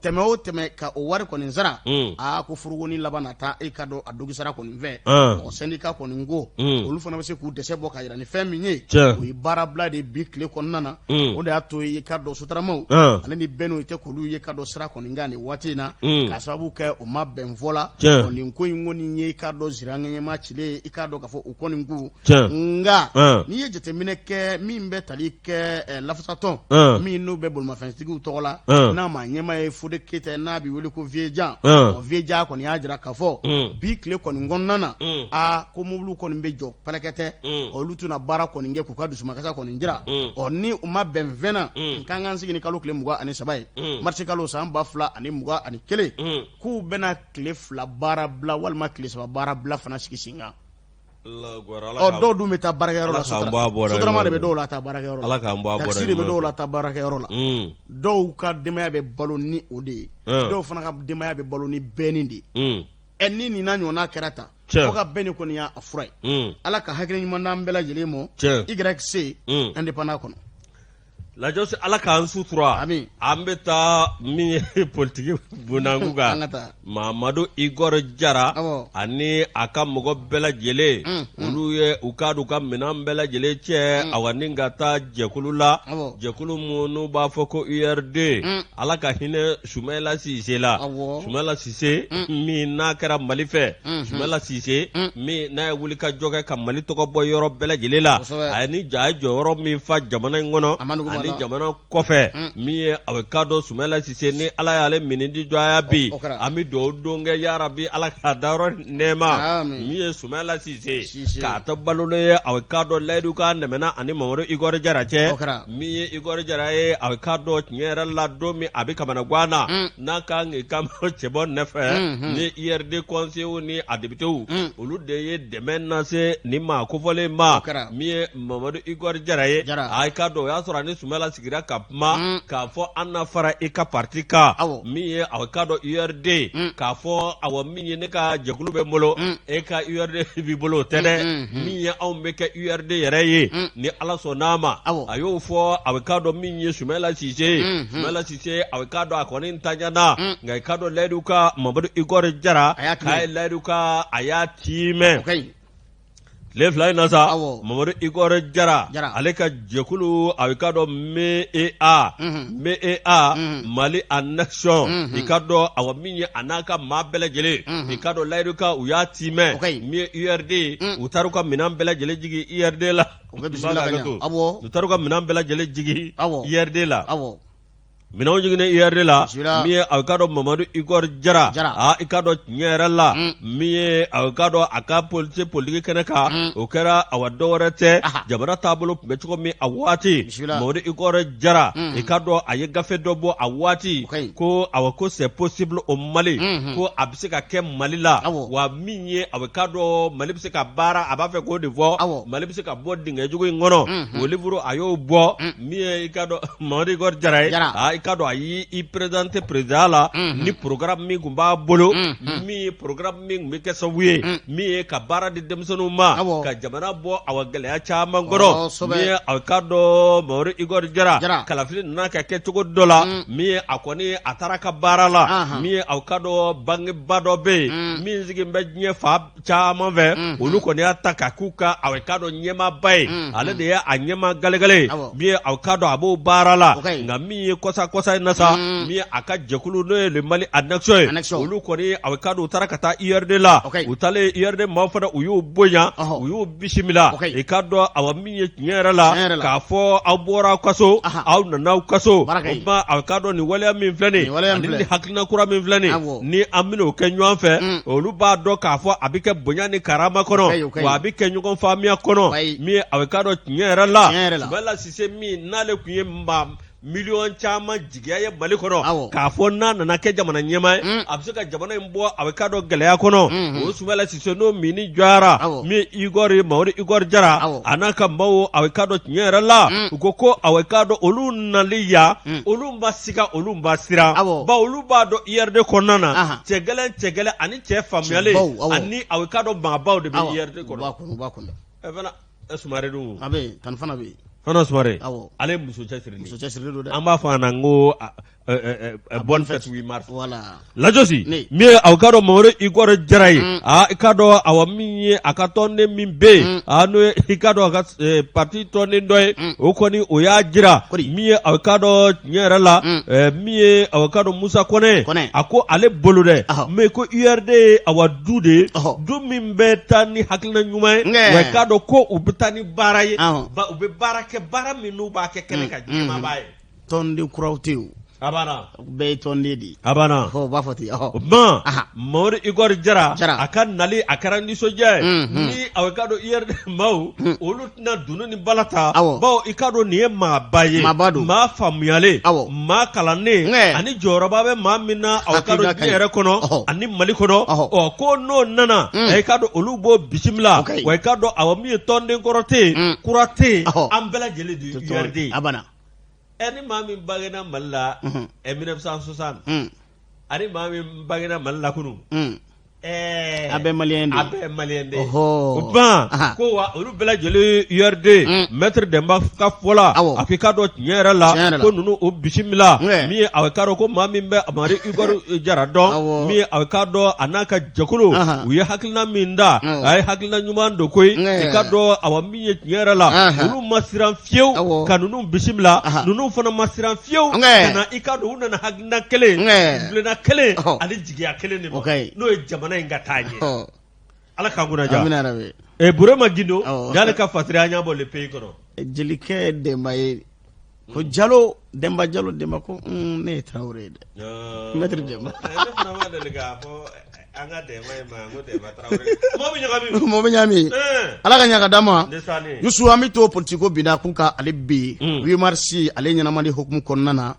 tɛmɛ o tɛmɛ ka o wari kɔni sara, aa, ko furugoni laban na taa e ka dɔn a dogisara kɔni fɛ. Ɔ, syndicat kɔni ko olu fana bɛ se k'u dɛsɛ bɔ ka jira ni fɛn min ye, o ye baarabila de bi tile kɔnɔna na. O de y'a to i ka dɔn sotaramaw ale ni bɛn'o tɛ k'olu ye ka dɔn sira kɔni kan nin waati in na, k'a sababu kɛ o ma bɛn fɔ la. Ɔ, nin ko in kɔni ye i ka dɔn ziraŋɛɲɛma cilen ye, i k'a dɔn k'a fɔ o kɔni ko. Nka n'i ye jateminɛ kɛ min bɛ tali kɛ lafasatɔn min n'o bɛ bolimafɛntigiw tɔgɔ la, n'a maa ɲɛmaa ye Fode Keyita, n'a bɛ wele ko Vieux Jan, ɔ, Vieux Jan kɔni y'a jira k'a fɔ bi tile kɔni kɔnɔna na, aa, ko mobiliw kɔni bɛ jɔ pɛlɛkɛtɛ, olu tɛna baara kɔni kɛ k'u ka dusumakasa kɔni jira. Ɔ, ni u ma bɛn fɛn na, k'an k'an sigi ni kalo tile 23 ye, marisi kalo san 2021, k'u bɛna tile 2 baara bila walima tile 3 baara bila fana sigi sen kan. Ɔ, dɔw dun bɛ taa baarakɛyɔrɔ la, sotarama de bɛ dɔw la taa baarakɛyɔrɔ la, takisi de bɛ dɔw la taa baarakɛyɔrɔ la. Dɔw ka denbaya bɛ balo ni o de ye, dɔw fana ka denbaya bɛ balo ni bɛnni de ye. Ɛ, ni nin n'a ɲɔgɔnna kɛra tan, fo ka bɛn ni kɔni y'a fura ye. Ala ka hakili ɲuman d'an bɛɛ lajɛlen ma. YC indépendant kɔnɔ. Lajɔsi, Ala k'an sutura. Amin. An bɛ taa min ye politiki bunakun An ka kan, taa. Mamadu Igor Jara ani a ka mɔgɔ bɛɛ lajɛlen, olu ye u ka u ka minɛn bɛɛ lajɛlen cɛ, awa, ni ka taa jɛkulu la, jɛkulu minnu b'a fɔ ko URD. Ala ka hinɛ Sumayila Sise la. Sumayila Sise min n'a kɛra Mali fɛ, Sumayila Sise min n'a ye wuli ka jɔ kɛ ka Mali tɔgɔ bɔ yɔrɔ bɛɛ lajɛlen la, a ye ni a ye jɔyɔrɔ min fa jamana in kɔnɔ. A ma nugu. ani jamana kɔfɛ min ye aw k'a dɔn Sumayila Sise ni Ala y'ale minniji dɔgɔya bi an bɛ dugawu don kɛ yarabi Ala k'a dayɔrɔ nɛɛma min ye Sumayila Sise k'a to balolen ye aw k'a dɔn layidu kan tɛmɛna ani Mamadu Igɔri Jara cɛ min ye Igɔri Jara ye aw k'a dɔn tiɲɛ yɛrɛ la don min a bɛ kamanagan na n'a kan k'i kan cɛbɔ nɔfɛ ni URD conseillers ni a députés olu de ye dɛmɛ lase nin maa kofɔlen ma min ye Mamadu Igɔri Jara ye a k'a dɔn o y'a sɔrɔ a ni Sumayila sigira ka kuma k'a fɔ an na fara i ka parti kan min ye aw k'a dɔn URD k'a fɔ awɔ min ye ne ka jɛkulu bɛ n bolo e ka URD b'i bolo o tɛ dɛ min ye anw bɛ kɛ URD yɛrɛ ye ni Ala sɔnn'a ma a y'o fɔ aw k'a dɔn min ye Sumayila Sise ye Sumayila Sise aw k'a dɔn a kɔni ntanyana nka i k'a dɔn layidu kan Mamadu Igɔri Jara k'a ye layidu kan a y'a tiimɛ tile fila in na sa Mamadu Igɔri Jara ale ka jɛkulu a k'a dɔn MEA MEA Mali en action i k'a dɔn awa min ye a n'a ka maa bɛɛ lajɛlen i k'a dɔn layidu kan u y'a tiimɛ min ye URD u taara u ka minɛn bɛɛ lajɛlen jigin URD la u taara u ka minɛn bɛɛ lajɛlen jigin URD la Minɛnw jiginnen URD la min ye a k'a dɔn Mamadu Igɔri Jara aa i k'a dɔn tiɲɛ yɛrɛ la min ye a k'a dɔn a ka politi politiki kɛnɛ kan o kɛra awa dɔwɛrɛ tɛ jamana taabolo tun bɛ cogo min a waati Mamadu Igɔri Jara i k'a dɔn a ye gafe dɔ bɔ a waati ko awa ko c'est possible au Mali ko a bɛ se ka kɛ Mali la wa min ye a k'a dɔn Mali bɛ se ka baara a b'a fɛ k'o de fɔ Mali bɛ se ka bɔ dingɛ jugu in kɔnɔ o livre a y'o bɔ min ye i k'a dɔn Mamadu Igɔri Jara ye aa i k'a dɔn a y'i présenter président la ni programme min tun b'a bolo min ye programme min tun bɛ kɛ sababu ye min ye ka baara di denmisɛnninw ma ka jamana bɔ awa gɛlɛya caman kɔrɔ min ye a k'a dɔn Mamadu Igɔri Jara kalafili nana ka kɛ cogo dɔ la min ye a kɔni a taara ka baara la min ye a k'a dɔn banqueba dɔ bɛ yen min sigilen bɛ diɲɛ fan caman fɛ olu kɔni y'a ta ka k'u ka aw k'a dɔn ɲɛmaaba ye ale de ye a ɲɛma galegale ye min ye aw k'a dɔn a b'o baara la nka min ye kɔsa kɔsa in na sa min ye a ka jɛkulu n'o ye le Mali en action ye olu kɔni aw k'a dɔn u taara ka taa URD la u taalen URD maaw fana u y'u bonya u y'u bisimila i k'a dɔn awa min ye tiɲɛ yɛrɛ la k'a fɔ aw bɔra aw ka so aw nana aw ka so o tuma aw k'a dɔn nin waleya min filɛ nin ani nin hakilina kura min filɛ nin ni an bɛna o kɛ ɲɔgɔn fɛ mm. olu b'a dɔn k'a fɔ a bɛ kɛ bonya ni karama kɔnɔ wa a bɛ kɛ ɲɔgɔn faamuya kɔnɔ min ye a k'a dɔn tiɲɛ yɛrɛ la Sumayila Sise min n'ale tun ye maa miliyɔn caman jigiya ye Mali kɔnɔ k'a fɔ n'a nana kɛ jamana ɲɛmaa ye mm. a bɛ se ka jamana in bɔ a bɛ k'a dɔn gɛlɛya kɔnɔ mm-hmm. o Sumayila Sise n'o minni jɔyara min ye Igɔri Mamadu Igɔri Jara a n'a ka maaw a bɛ k'a dɔn tiɲɛ yɛrɛ la mm. u ko ko a bɛ k'a dɔn olu nali yan olu ma siga olu ma siran bawo olu b'a dɔn URD kɔnɔna na cɛ gɛlɛn cɛ gɛlɛn ani cɛ faamuyalen ani a k'a dɔn maabaw de bɛ URD kɔnɔ fana Sumare dun a bɛ tan fana bɛ yen fana Sumare ale ye muso cɛsirilen don dɛ an b'a fɔ a na n ko bonne fête 8 mars voilà Lajɔsi min ye aw k'a dɔn Mamadu Igɔri Jara ye aa i k'a dɔn awa min ye a ka tɔnden min bɛ yen aa n'o ye i k'a dɔn a ka parti tɔnden dɔ ye o kɔni o y'a jira min ye aw k'a dɔn tiɲɛ yɛrɛ la min ye aw k'a dɔn Musa Kɔnɛ a ko ale bolo dɛ mais ko URD ye awa du de ye du min bɛ taa ni hakilina ɲuman ye wa i k'a dɔn ko u bɛ taa ni baara ye u bɛ baara kɛ baara min n'u b'a kɛ kɛnɛ kan ɲɛmaa b'a ye tɔnden kuraw tɛ yen a banna bɛɛ ye tɔnden de ye a banna u b'a fɔ ten o tuma Mamadu Igɔri Jara a ka nali a kɛra nisɔndiya ye ni a k'a dɔn URD maaw olu tɛna dunun ni bala ta bawo i k'a dɔn nin ye maaba ye maaba don maa faamuyalen maa kalannen ani jɔyɔrɔba bɛ maa min na aw k'a dɔn diɲɛ yɛrɛ kɔnɔ ani Mali kɔnɔ ɔ ko n'o nana i k'a dɔn olu b'o bisimila wa i k'a dɔn awa min ye tɔnden kɔrɔ tɛ yen kura tɛ yen an bɛɛ lajɛlen de ye URD ye a banna Ɛ ni maa min bangena Mali la 1960 ani maa min bangena Mali la kunun ɛɛ a bɛɛ maliyɛn de ye, a bɛɛ maliyɛn de ye, ɔhɔ, o tuma ko wa olu bɛɛ lajɛlen URD maître Dɛnba ka fɔ la a k'i k'a dɔn tiɲɛ yɛrɛ la ko ninnu o bisimila min ye a k'a dɔn ko maa min bɛ Mamadu Igɔri Jara dɔn min ye a k'a dɔn a n'a ka jɛkulu u ye hakilina min da a ye hakilina ɲuman don koyi i k'a dɔn awa min ye tiɲɛ yɛrɛ la olu ma siran fiyewu ka ninnu bisimila ninnu fana ma siran fiyewu ka na i k'a dɔn u nana hakilina kelen kuntilenna kelen ani jigiya kelen de ma n'o ye jamana in ka taa ɲɛ ala k'an kunna diya Burema Gindo y'ale ka fatiri an y'a bɔ Le Pays kɔnɔ jelikɛ Dɛnba ye Ko Jalo, Denba Jalo, Denba ko ne ye Tarawele ye dɛ. Maître Denba. Ne fana ma deli k'a fɔ an ka Denba in ma ko Denba Tarawele. Mɔgɔ bɛ ɲagami. Mɔgɔ bɛ ɲagami. Ala ka ɲa ka d'an ma. Yusu, an bɛ to politiko binna kun kan ale bi 8 mars ale ɲɛnamali hukumu kɔnɔna na.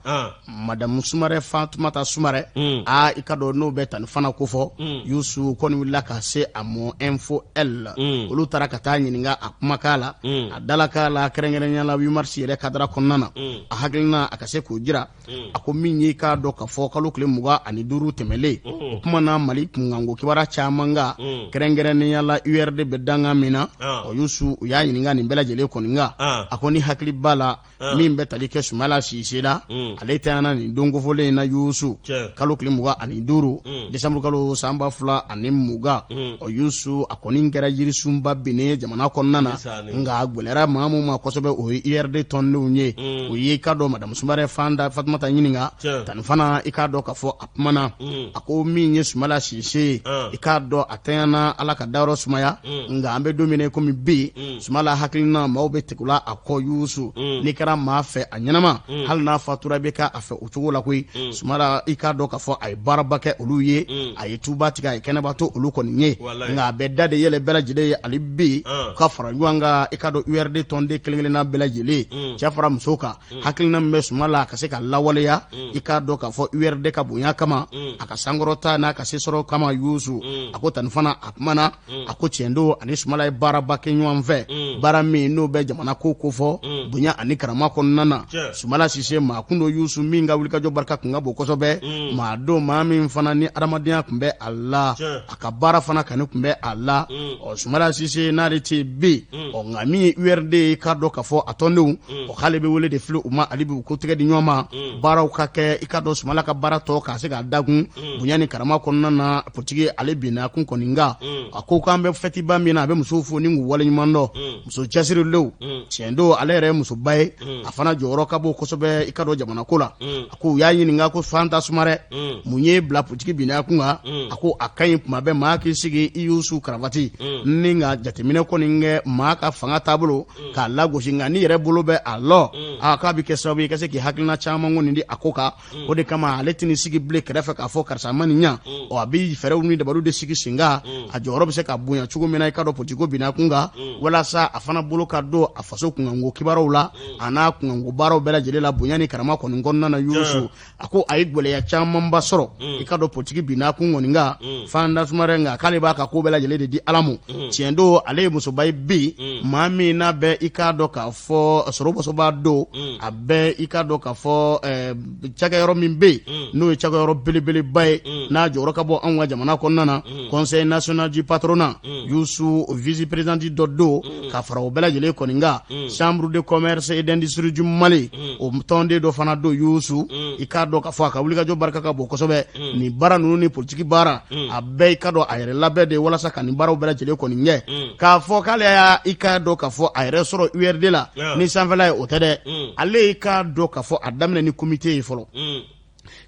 Madamu Sumarɛ Fatumata Sumarɛ, aa, i ka dɔn n'o bɛ tani fana ko fɔ. Yusu kɔni wulila ka se a mɔ Info L. Olu taara ka taa ɲininka a kumakan la, a dalakan la, kɛrɛnkɛrɛnya la 8 mars yɛrɛ kadara kɔnɔna na. A hakilina a ka se k'o jira. A ko min ye, k'a dɔn ka fɔ kalo tile 25 tɛmɛlen, o kuma na Mali kunkanko kibaruya caman kan, kɛrɛnkɛrɛnnenya la URD bɛ dankan min na. Ɔ Yusu, u y'a ɲininka nin bɛɛ lajɛlen kɔni kan. A ko ni hakili b'a la, min bɛ tali kɛ Sumala Sise la, ale tanyana nin don kofɔlen in na, Yusu, kalo tile 25 desanburu kalo san 2020. Ɔ Yusu, a kɔni kɛra jirisunba binnen ye jamana kɔnɔna na, nka a gɛlɛyara maa min ma kosɛbɛ, o ye URD tɔndenw ye. O ye, i k'a dɔn, madamu Sumarɛ Fanta Fatumata ɲininka tani fana. I k'a dɔn k'a fɔ a kumana, a ko min ye Sumala Sise ye, i k'a dɔn a tanyana, Ala ka dayɔrɔ sumaya, nka an bɛ don min na komi bi, Sumala hakilina, maaw bɛ tugula a kɔ. Yusu, n'i kɛra maa fɛ a ɲɛnama, hali n'a fatura, i bɛ kɛ a fɛ o cogo la koyi. Sumala, i k'a dɔn k'a fɔ a ye baaraba kɛ olu ye, a ye tuba tigɛ, a ye kɛnɛba to olu kɔni ye, nka a bɛ da de yɛlɛ bɛɛ lajɛlen ye hali bi ka fara ɲɔgɔn kan. I k'a dɔn URD tɔnden kelen-kelenna bɛɛ lajɛlen, cɛ fara muso kan, hakilina min bɛ Sumala, a ka se ka lawaleya, i k'a dɔn k'a fɔ URD ka bonya kama, a ka sankɔrɔta n'a ka sesɔrɔ kama. Yusu, a ko tani fana, a kumana, a ko tiɲɛ don, ani Sumala ye baaraba kɛ ɲɔgɔn fɛ, baara min n'o bɛ jamana ko kofɔ bonya ani karama kɔnɔna na. Sumala Sise, maa kun don, Yusu, min ka wulikajɔ barika kun ka bon kosɛbɛ. Maa don, maa min fana ni adamadenya tun bɛ a la, a ka baara fana kanu tun bɛ a la. Ɔ Sumala Sise, n'ale tɛ bi, ɔ nka min ye URD ye, k'a dɔn k'a fɔ a tɔndenw, ɔ k'ale bɛ wele de fili u ma hali bi, u ko tɛgɛ di ɲɔgɔn ma, baaraw ka kɛ. I k'a dɔn Sumala ka baara tɔ k'a se k'a dakun bonya ni karama kɔnɔna na. Politiki ale binna kun kɔni kan. A ko k'an bɛ fɛtiba min na, a bɛ musow fo ni k'u waleɲuman dɔn, muso cɛsirilenw. Tiɲɛ don, ale yɛrɛ ye musoba ye, a fana jɔyɔrɔ ka bon kosɛbɛ, i ka dɔn jamana ko la. A ko u y'a ɲininka ko Fanta Sumarɛ, mun y'e bila politiki binna kun kan? A ko a ka ɲi tuma bɛɛ maa k'i sigi i Yusu karavati ni ka jateminɛ kɔni kɛ maa ka fanga taabolo k'a lagosi, nka n'i yɛrɛ bolo bɛ a lɔ, a k'a bɛ kɛ sababu ye ka se k'i hakilina caman kɔni di a ko kan. O de kama ale tɛna sigi bilen kɛrɛfɛ k'a fɔ karisa ma nin ɲa. Ɔ a bɛ fɛɛrɛw ni dabaliw de sigi sen kan, a jɔyɔrɔ bɛ se ka bonya cogo min na, i ka dɔn politiko binna kun kan, walasa a fana bolo ka don a faso kunkanko kibaruw la, a n'a kunkanko baaraw bɛɛ lajɛlen la, bonya ni karama kɔni kɔnɔna na. Yusu, a ko a ye gɛlɛya camanba sɔrɔ, i ka dɔn politiki binna kun kɔni kan, Fanta Sumarɛ, nka k'ale b'a ka ko bɛɛ lajɛlen de di Ala ma. Tiɲɛ don, ale ye musoba ye bi, maa min n'a bɛ, i k'a dɔn k'a fɔ sɔrɔbɔsɔba don, a bɛ, i k'a dɔn k'a fɔ cakɛyɔrɔ min bɛ yen, n'o ye cakɛyɔrɔ belebeleba ye, n'a jɔyɔrɔ ka bon anw ka jamana kɔnɔna na, Conseil national du patronat, Yusu, vice président dɔ don, ka fara o bɛɛ lajɛlen kɔni kan, Chambre de commerce et d'industrie du Mali, o tɔnden dɔ fana don. Yusu, i k'a dɔn k'a fɔ a ka wulikajɔ barika ka bon kosɛbɛ nin baara ninnu ni politiki baara, a bɛɛ, i k'a dɔn a yɛrɛ labɛn de walasa ka nin baaraw bɛɛ lajɛlen kɔni ɲɛ. K'a fɔ k'ale y'a, i k'a dɔn k'a fɔ a yɛrɛ sɔrɔ URD la ni sanfɛla ye, o tɛ dɛ. Ale i k'a dɔn k'a fɔ a daminɛ ni comité ye fɔlɔ,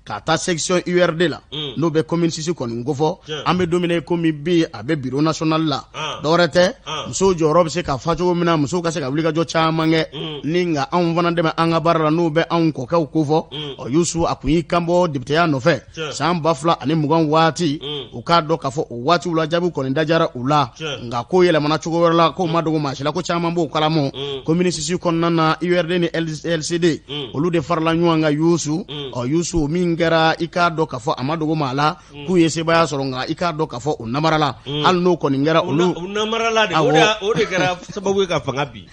k'a ta section URD la, n'o bɛ commune 6 kɔni kofɔ. An bɛ don min na komi bi, a bɛ bureau national la. Dɔwɛrɛ tɛ, musow jɔyɔrɔ bɛ se ka fa cogo min na, musow ka se ka wulikajɔ caman kɛ ni nka anw fana dɛmɛ an ka baara la, n'o bɛ anw kɔkɛw kofɔ. Ɔ Yusu, a kun y'i kanbɔ députéya nɔfɛ san 2020 waati. U k'a dɔn k'a fɔ o waatiw la, jaabi kɔni dajara u la, nka ko yɛlɛmana cogo wɛrɛ la, ko ma dogo maa si la, ko caman b'o kalama. Commune 6 kɔnɔna na, URD ni LCD, olu de farala ɲɔgɔn kan, Yusu. Ɔ Yusu, min kɛra, i k'a dɔn k'a fɔ a ma dogo maa la k'u ye sebaaya sɔrɔ, nka i k'a dɔn k'a fɔ u namarala. Hali n'o kɔni kɛra, olu u namarala de, o de kɛra sababu ye ka fanga bin.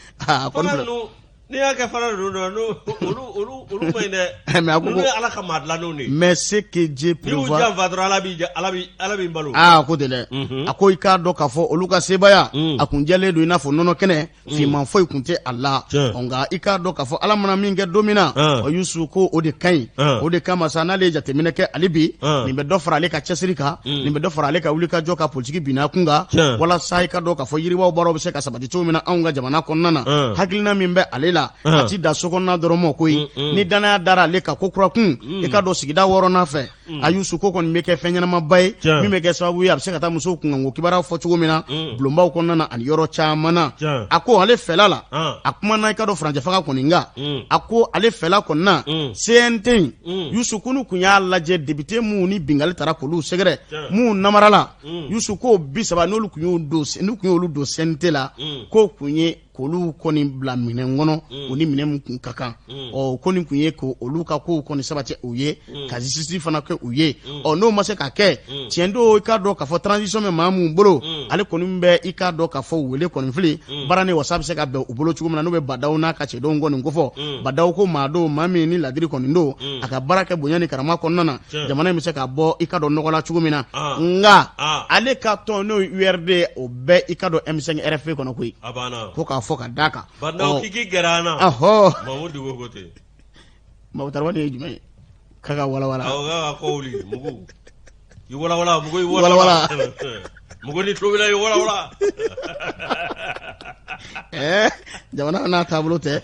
N'i y'a kɛ fana ninnu na, olu olu olu ma ɲi dɛ. Mais a ko ninnu ye Ala ka maa dilannenw de ye. Mais ce que Dieu prévoit. N'i y'u janfa dɔrɔn, Ala b'i balo. Aa, ko ten dɛ. A ko i k'a dɔn k'a fɔ olu ka sebaaya, a kun jɛlen don i n'a fɔ nɔnɔ kɛnɛ, finman foyi kun tɛ a la. Nka i k'a dɔn k'a fɔ Ala mana min kɛ don min na, ɔ Yusu, ko o de ka ɲi. O de kama sa, n'ale ye jateminɛ kɛ hali bi, nin bɛ dɔ fara ale ka cɛsiri kan, nin bɛ dɔ fara ale ka wulikajɔ ka politiki binna kun kan, walasa i ka dɔn k'a fɔ yiriwaw baaraw bɛ se ka sabati cogo min na anw ka jamana kɔnɔna na. Hakilina min bɛ ale la. la a ti da sokɔnɔna dɔrɔn ma koyi ni danaya dara ale kan ko kura kun i k'a dɔn sigida wɔɔrɔnan fɛ a Yusu ko kɔni bɛ kɛ fɛn ɲɛnamaba ye min bɛ kɛ sababu ye a bɛ se ka taa musow kunkanko kibaruya fɔ cogo min na bulonbaw kɔnɔna na ani yɔrɔ caman na a ko ale fɛla la a kumana i k'a dɔn furancɛ fanga kɔni kan a ko ale fɛla kɔni na CNT in Yusu ko n'u kun y'a lajɛ député minnu ni binkanni taara k'olu sɛgɛrɛ minnu namarala Yusu ko 30 n'olu kun y'u don n'u kun y'olu don CNT la k'o kun ye k'olu kɔni bila minɛn kɔnɔ mm. u ni minɛn min kun ka kan mm. ɔ ko nin kun ye k'olu ka kow kɔni sabati u ye mm. ka justice fana kɛ u ye ɔ n'o ma se ka kɛ tiɲɛ don i k'a dɔn k'a fɔ transition bɛ maa mun bolo ale kɔni bɛ i k'a dɔn k'a fɔ wele kɔni fili baara ni wasa bɛ se ka bɛn u bolo cogo min na n'o bɛ Bah N'Daw n'a ka cɛdenw kɔni kofɔ Bah N'Daw ko maa don maa min ni ladiri kɔni don a ka baara kɛ bonya ni karama kɔnɔna na jamana in bɛ se ka bɔ i k'a dɔn nɔgɔ la cogo min na ah. nka ah. ale ka tɔn n'o ye URD o bɛ i k'a dɔn M5 RFP kɔnɔ koyi ko k'a fɔ ka d'a kan Bah N'Daw k'i k'i gɛrɛ an na ɔhɔ Mamudu Diko ko ten Mamu Tarawele ye jumɛn ye k'a ka walawala awɔ k'a ka kɔ wuli mugu i walawala mugu i walawala mugu ni tulo b'i la i walawala ɛɛ jamana n'a taabolo tɛ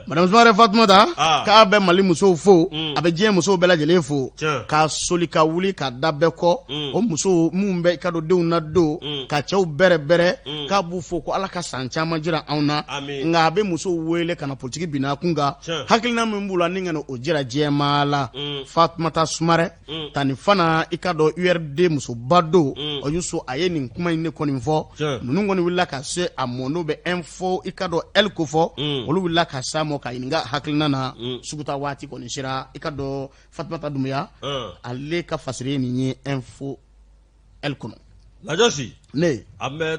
madame Sumare Fatumata ah. k'a bɛ Mali musow fo mm. a bɛ diɲɛ musow bɛɛ lajɛlen fo ka soli ka wuli ka da bɛɛ kɔ mm. o musow minnu bɛ i k'a dɔn denw nadon mm. ka cɛw bɛrɛ bɛrɛ k'a b'u fo ko Ala ka san caman jira anw na nka a bɛ musow wele ka na politiki binna kun kan hakilina min b'u la ni ka na o jira diɲɛmaa la Fatumata Sumare Mm. Tani fana i k'a dɔn URD musoba don mm. o Yusu a ye nin kuma in ne kɔni fɔ ninnu kɔni wulila ka se a mɔ n'o bɛ info i k'a dɔn L ko fɔ mm. olu wulila ka se a mɔ k'a ɲininka hakilina na suguta waati kɔni sera i k'a dɔn Fatumata Dunbuya ale ka fasiri ye nin ye info L kɔnɔ Lajɔsi ne an bɛ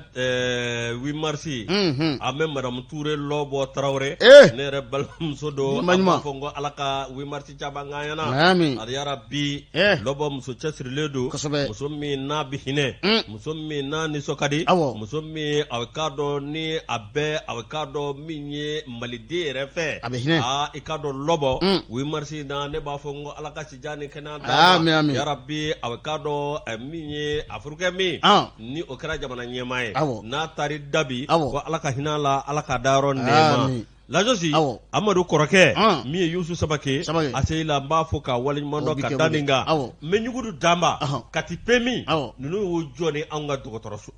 8 mars an bɛ madame Ture Lɔbɔ Tarawele ne yɛrɛ balimamuso don an b'a fɔ ko Ala ka 8 mars caman k'an ɲɛna amin yarabi Lɔbɔ muso cɛsirilen don kosɛbɛ muso min n'a bɛ hinɛ muso min n'a nisɔn ka di muso min a k'a dɔn ni a bɛ a k'a dɔn min ye maliden yɛrɛ fɛ a bɛ hinɛ aa i k'a dɔn Lɔbɔ 8 mars na ne b'a fɔ ko Ala ka sijan ni kɛnɛya d'a ma amin yarabi a k'a dɔn min ye a furukɛ min ni o kɛra jamana ɲɛmaa ye n'a taar'i da bi ko Ala ka hinɛ a la Ala k'a dayɔrɔ nɛɛma Lajɔsi Amadu kɔrɔkɛ min ye Yusu Samake ACI la n b'a fo k'a waleɲuman dɔn ka da nin kan n bɛ Ɲugudu Danba Kati PMU ninnu y'u jɔ ni anw ka dɔgɔtɔrɔso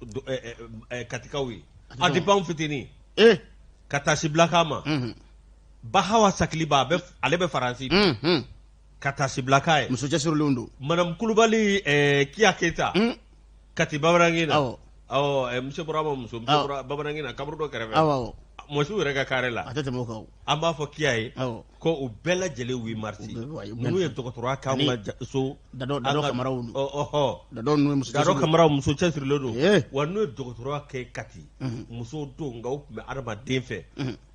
Katikaw ye a depuis anw fitinin ka taasibila k'a ma Bahawa Sakiliba ale bɛ Faransi ka taasibila k'a ye muso cɛsirilenw don madame Kulubali Kiya Keyita Kati Bamananki na awɔ monsieur Burama muso Bamananki na kaburu dɔ kɛrɛfɛ awɔ mɔsiw yɛrɛ ka carré la a tɛ tɛmɛ o kan an b'a fɔ Kiya ye ko u bɛɛ lajɛlen 8 mars ninnu ye dɔgɔtɔrɔya k'anw ka so Dadɔ Kamaraw Dadɔ Dadɔ Kamaraw muso cɛsirilen don wa n'u ye dɔgɔtɔrɔya kɛ Kati musow don nka u tun bɛ adamaden fɛ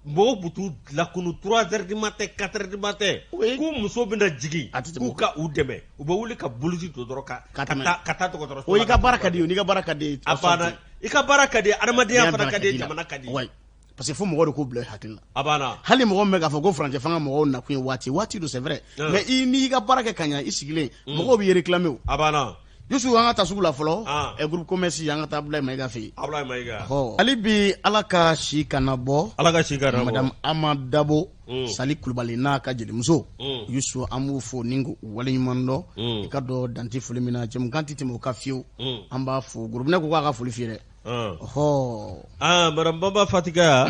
mɔgɔw bɛ t'u lakunu 3 heures du matin 4 heures du matin k'u muso bɛna jigin k'u ka u dɛmɛ u bɛ wuli ka blouse don dɔrɔn ka ka taa dɔgɔtɔrɔso la. O i ka baara ka di n'i ka baara ka di a banna i ka baara ka di adamadenya fana ka di jamana ka di. parce que fo mɔgɔw de k'o bila i hakili la. A banna. Hali mɔgɔ min bɛ k'a fɔ ko furancɛ fanga mɔgɔw nakun ye waati waati don c'est vrai mais i n'i ka baara kɛ ka ɲɛ i sigilen mɔgɔw b'i réclamer o. A banna. Yusu an ka taa sugu la fɔlɔ ɛ groupe commerce an ka taa Abulayi Mayiga fɛ yen. Abulayi Mayiga. Ɔ hali bi Ala ka si kana bɔ. Ala ka si kana bɔ. Madame Ama Dabo. Sali Kulubali n'a ka jelimuso. Yusu an b'u fo ni k'u waleɲuman dɔn. I k'a dɔn dan tɛ foli min na jɛmukan tɛ tɛmɛ o kan fiyewu. An b'a fo Gorobinɛ ko k'a ka foli f'i ye dɛ. Ɔhɔ. Aa madame Bamba Fatika.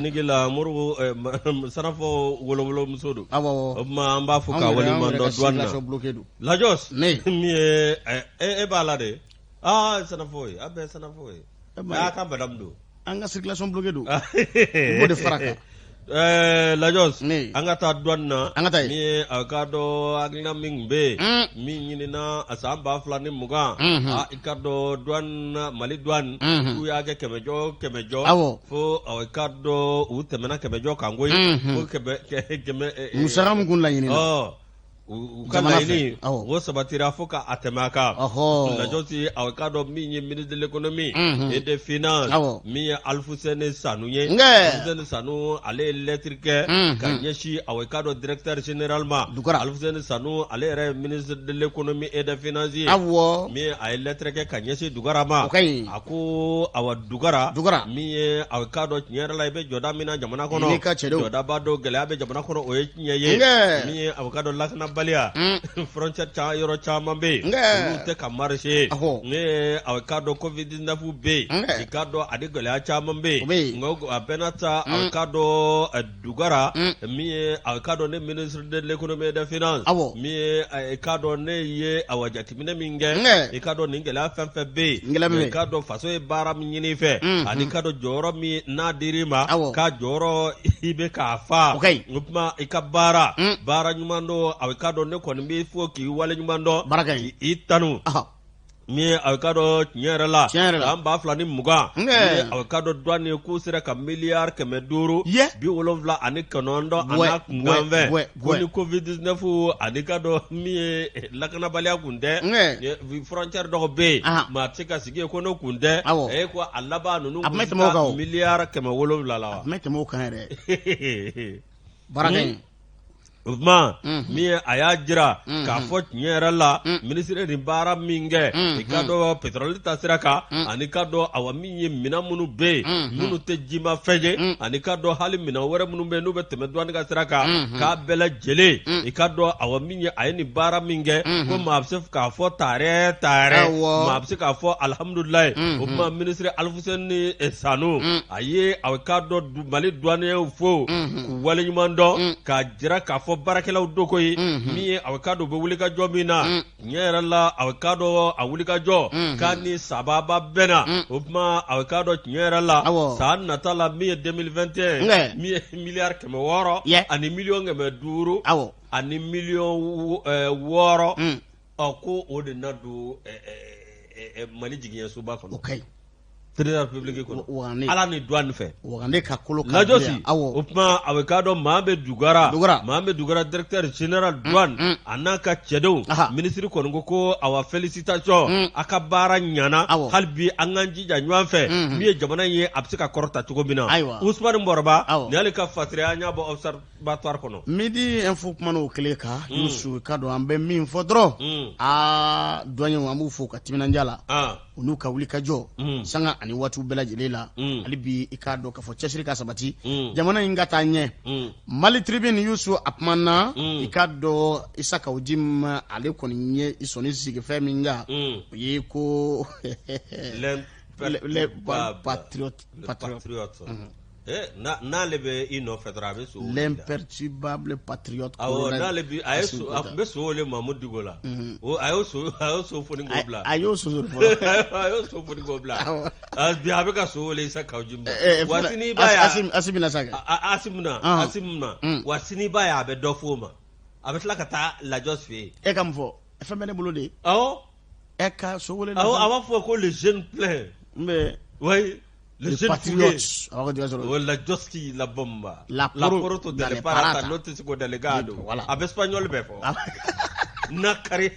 Nige la Moribo Sarafo wolowolomuso don. Awɔ. O tuma an b'a fo k'a waleɲuman dɔn douane na. Lajɔs. Ne. Min ye e b'a la de. Aa Sanafo ye a bɛɛ Sanafo ye. A ka madame don. An ka circulation bloquée don. I b'o de fara a kan. Ɛɛ Lajɔs. Ne. An ka taa douane na. An ka taa yen. Min ye a k'a dɔn hakilina min tun bɛ yen. Min ɲinina a san 2020. Aa i k'a dɔn douane na Mali douane. K'u y'a kɛ kɛmɛjɔ o kɛmɛjɔ. Awɔ. Fo i k'a dɔn u tɛmɛna kɛmɛjɔ kan koyi. Fo kɛmɛ kɛmɛ. Musaka min tun laɲinina. Ɔ. U ka laɲini o sabatira fo ka a tɛmɛ a kan Lajɔsi a k'a dɔn min ye ministre de l'économie et des finances min ye Alifusɛni Sanu ye Alifusɛni Sanu ale ye lɛtiri kɛ ka ɲɛsin a k'a dɔn directeur général ma Alifusɛni Sanu ale yɛrɛ ye ministre de l'économie et des finances ye min a ye lɛtiri kɛ ka ɲɛsin Dugara ma a ko awa Dugara min ye a k'a dɔn tiɲɛ yɛrɛ la i bɛ jɔda min na jamana kɔnɔ jɔdaba don gɛlɛya bɛ jamana kɔnɔ o ye tiɲɛ ye min ye a k'a dɔn lakanabaliya frontière yɔrɔ caman bɛ yen olu tɛ ka marcher min ye a k'a dɔn covid 19 bɛ yen i k'a dɔn ani gɛlɛya caman bɛ yen nka a bɛɛ n'a ta a k'a dɔn Dugara min ye a k'a dɔn ne ministre de l'économie et des finances min ye a k'a dɔn ne ye awa jateminɛ min kɛ i k'a dɔn nin gɛlɛya fɛn fɛn bɛ yen i k'a dɔn faso ye baara min ɲini i fɛ ani k'a dɔn jɔyɔrɔ min n'a dir'i ma k'a jɔyɔrɔ i bɛ k'a fa o tuma i ka baara baara ɲuman don a k'a dɔn ne kɔni b'i fo k'i waleɲuman dɔn k'i tanu min ye a k'a dɔn tiɲɛ yɛrɛ la san 2020 min ye a k'a dɔn douane k'u sera ka miliyari 579 a n'a kunkanfɛn ko ni covid 19 ani k'a dɔn min ye lakanabaliya kun tɛ frontière dɔw bɛ yen maa tɛ se ka sigi yen ko n'o kun tɛ e ko a laban ninnu kun bɛ taa miliyari 700 la wa a tun bɛ tɛmɛ o kan yɛrɛ baara o tuma min ye a y'a jira k'a fɔ tiɲɛ yɛrɛ la minisiri nin baara min kɛ i k'a dɔn pétrole ta sira kan ani k'a dɔn awa min ye minɛn minnu bɛ yen minnu tɛ jimafɛn ye ani k'a dɔn hali minɛn wɛrɛ minnu bɛ yen n'u bɛ tɛmɛ douane ka sira kan k'a bɛɛ lajɛlen i k'a dɔn awa min ye a ye nin baara min kɛ ko maa bɛ se k'a fɔ taarɛ taarɛ maa bɛ se k'a fɔ alihamudulilayi o tuma minisiri Alifusɛni Sanu a ye a k'a dɔn Mali douaniers fo k'u waleɲuman dɔn k'a jira k'a fɔ baarakɛlaw don koyi min ye a k'a dɔn u bɛ wulikajɔ min na tiɲɛ yɛrɛ la a k'a dɔn a wulikajɔ k'a ni sababa bɛnna o tuma a k'a dɔn tiɲɛ yɛrɛ la san nata la min ye 2021 min ye miliyari 600 ani miliyɔn 500 ani miliyɔn 6 ɔ ko o de na don Mali jigiɲɛsoba kɔnɔ. Trésor public kɔnɔ ala ni douane fɛ wagane ka kolo lajɔsi o tuma a bɛ k'a dɔn maa bɛ dugara maa bɛ dugara directeur général douane a n'a ka cɛdenw minisiri kɔni ko ko awa félicitation a ka baara ɲana hali bi an k'an jija ɲɔgɔn fɛ min ye jamana in ye a bɛ se ka kɔrɔta cogo min na Usumani Bɔrɔba nin y'ale ka fasiri an y'a bɔ Observatoire kɔnɔ midi info kumana o kelen kan Yusu k'a dɔn an bɛ min fɔ dɔrɔn aa douaniers an b'u fo ka timinandiya la u n'u ka wulikajɔ mm. sanga ani waatiw bɛɛ lajɛlen la mm. hali bi i k'a dɔn k'a fɔ cɛsiri ka sabati mm. jamana in ka taa ɲɛ mali tribune yusu a kumana i k'a dɔn isa kawu jim ale kɔni ye i sɔnni sigi fɛn min kan o ye ko le patriote patriote Eh, n'ale bɛ i nɔfɛ dɔrɔn a bɛ so l'imperturbable patriote awɔ n'ale bi a ye so a tun bɛ so wele Mamudu Diko la mhm. o a y'o so a y'o so foni k'o bila a y'o so fɔlɔ a y'o so foni k'o bila bi a bɛ ka so wele Isa Kawu Jim eh, eh, wa sini i b'a ye Asimi na sa kɛ Asimi na Asimi na mm. wa sini i b'a ye a bɛ dɔ f'o ma a bɛ tila ka taa Lajɔsi fɛ yen e ka mun fɔ fɛn bɛ ne bolo de awɔ ɛ ka so wele awɔ a b'a fɔ ko le jeune plein n bɛ oui Le jeune patriote. La Joski la bomba. La poroto delle parata notisico delegado. Voilà. A bɛ espagnol bɛɛ fɔ. Nakari.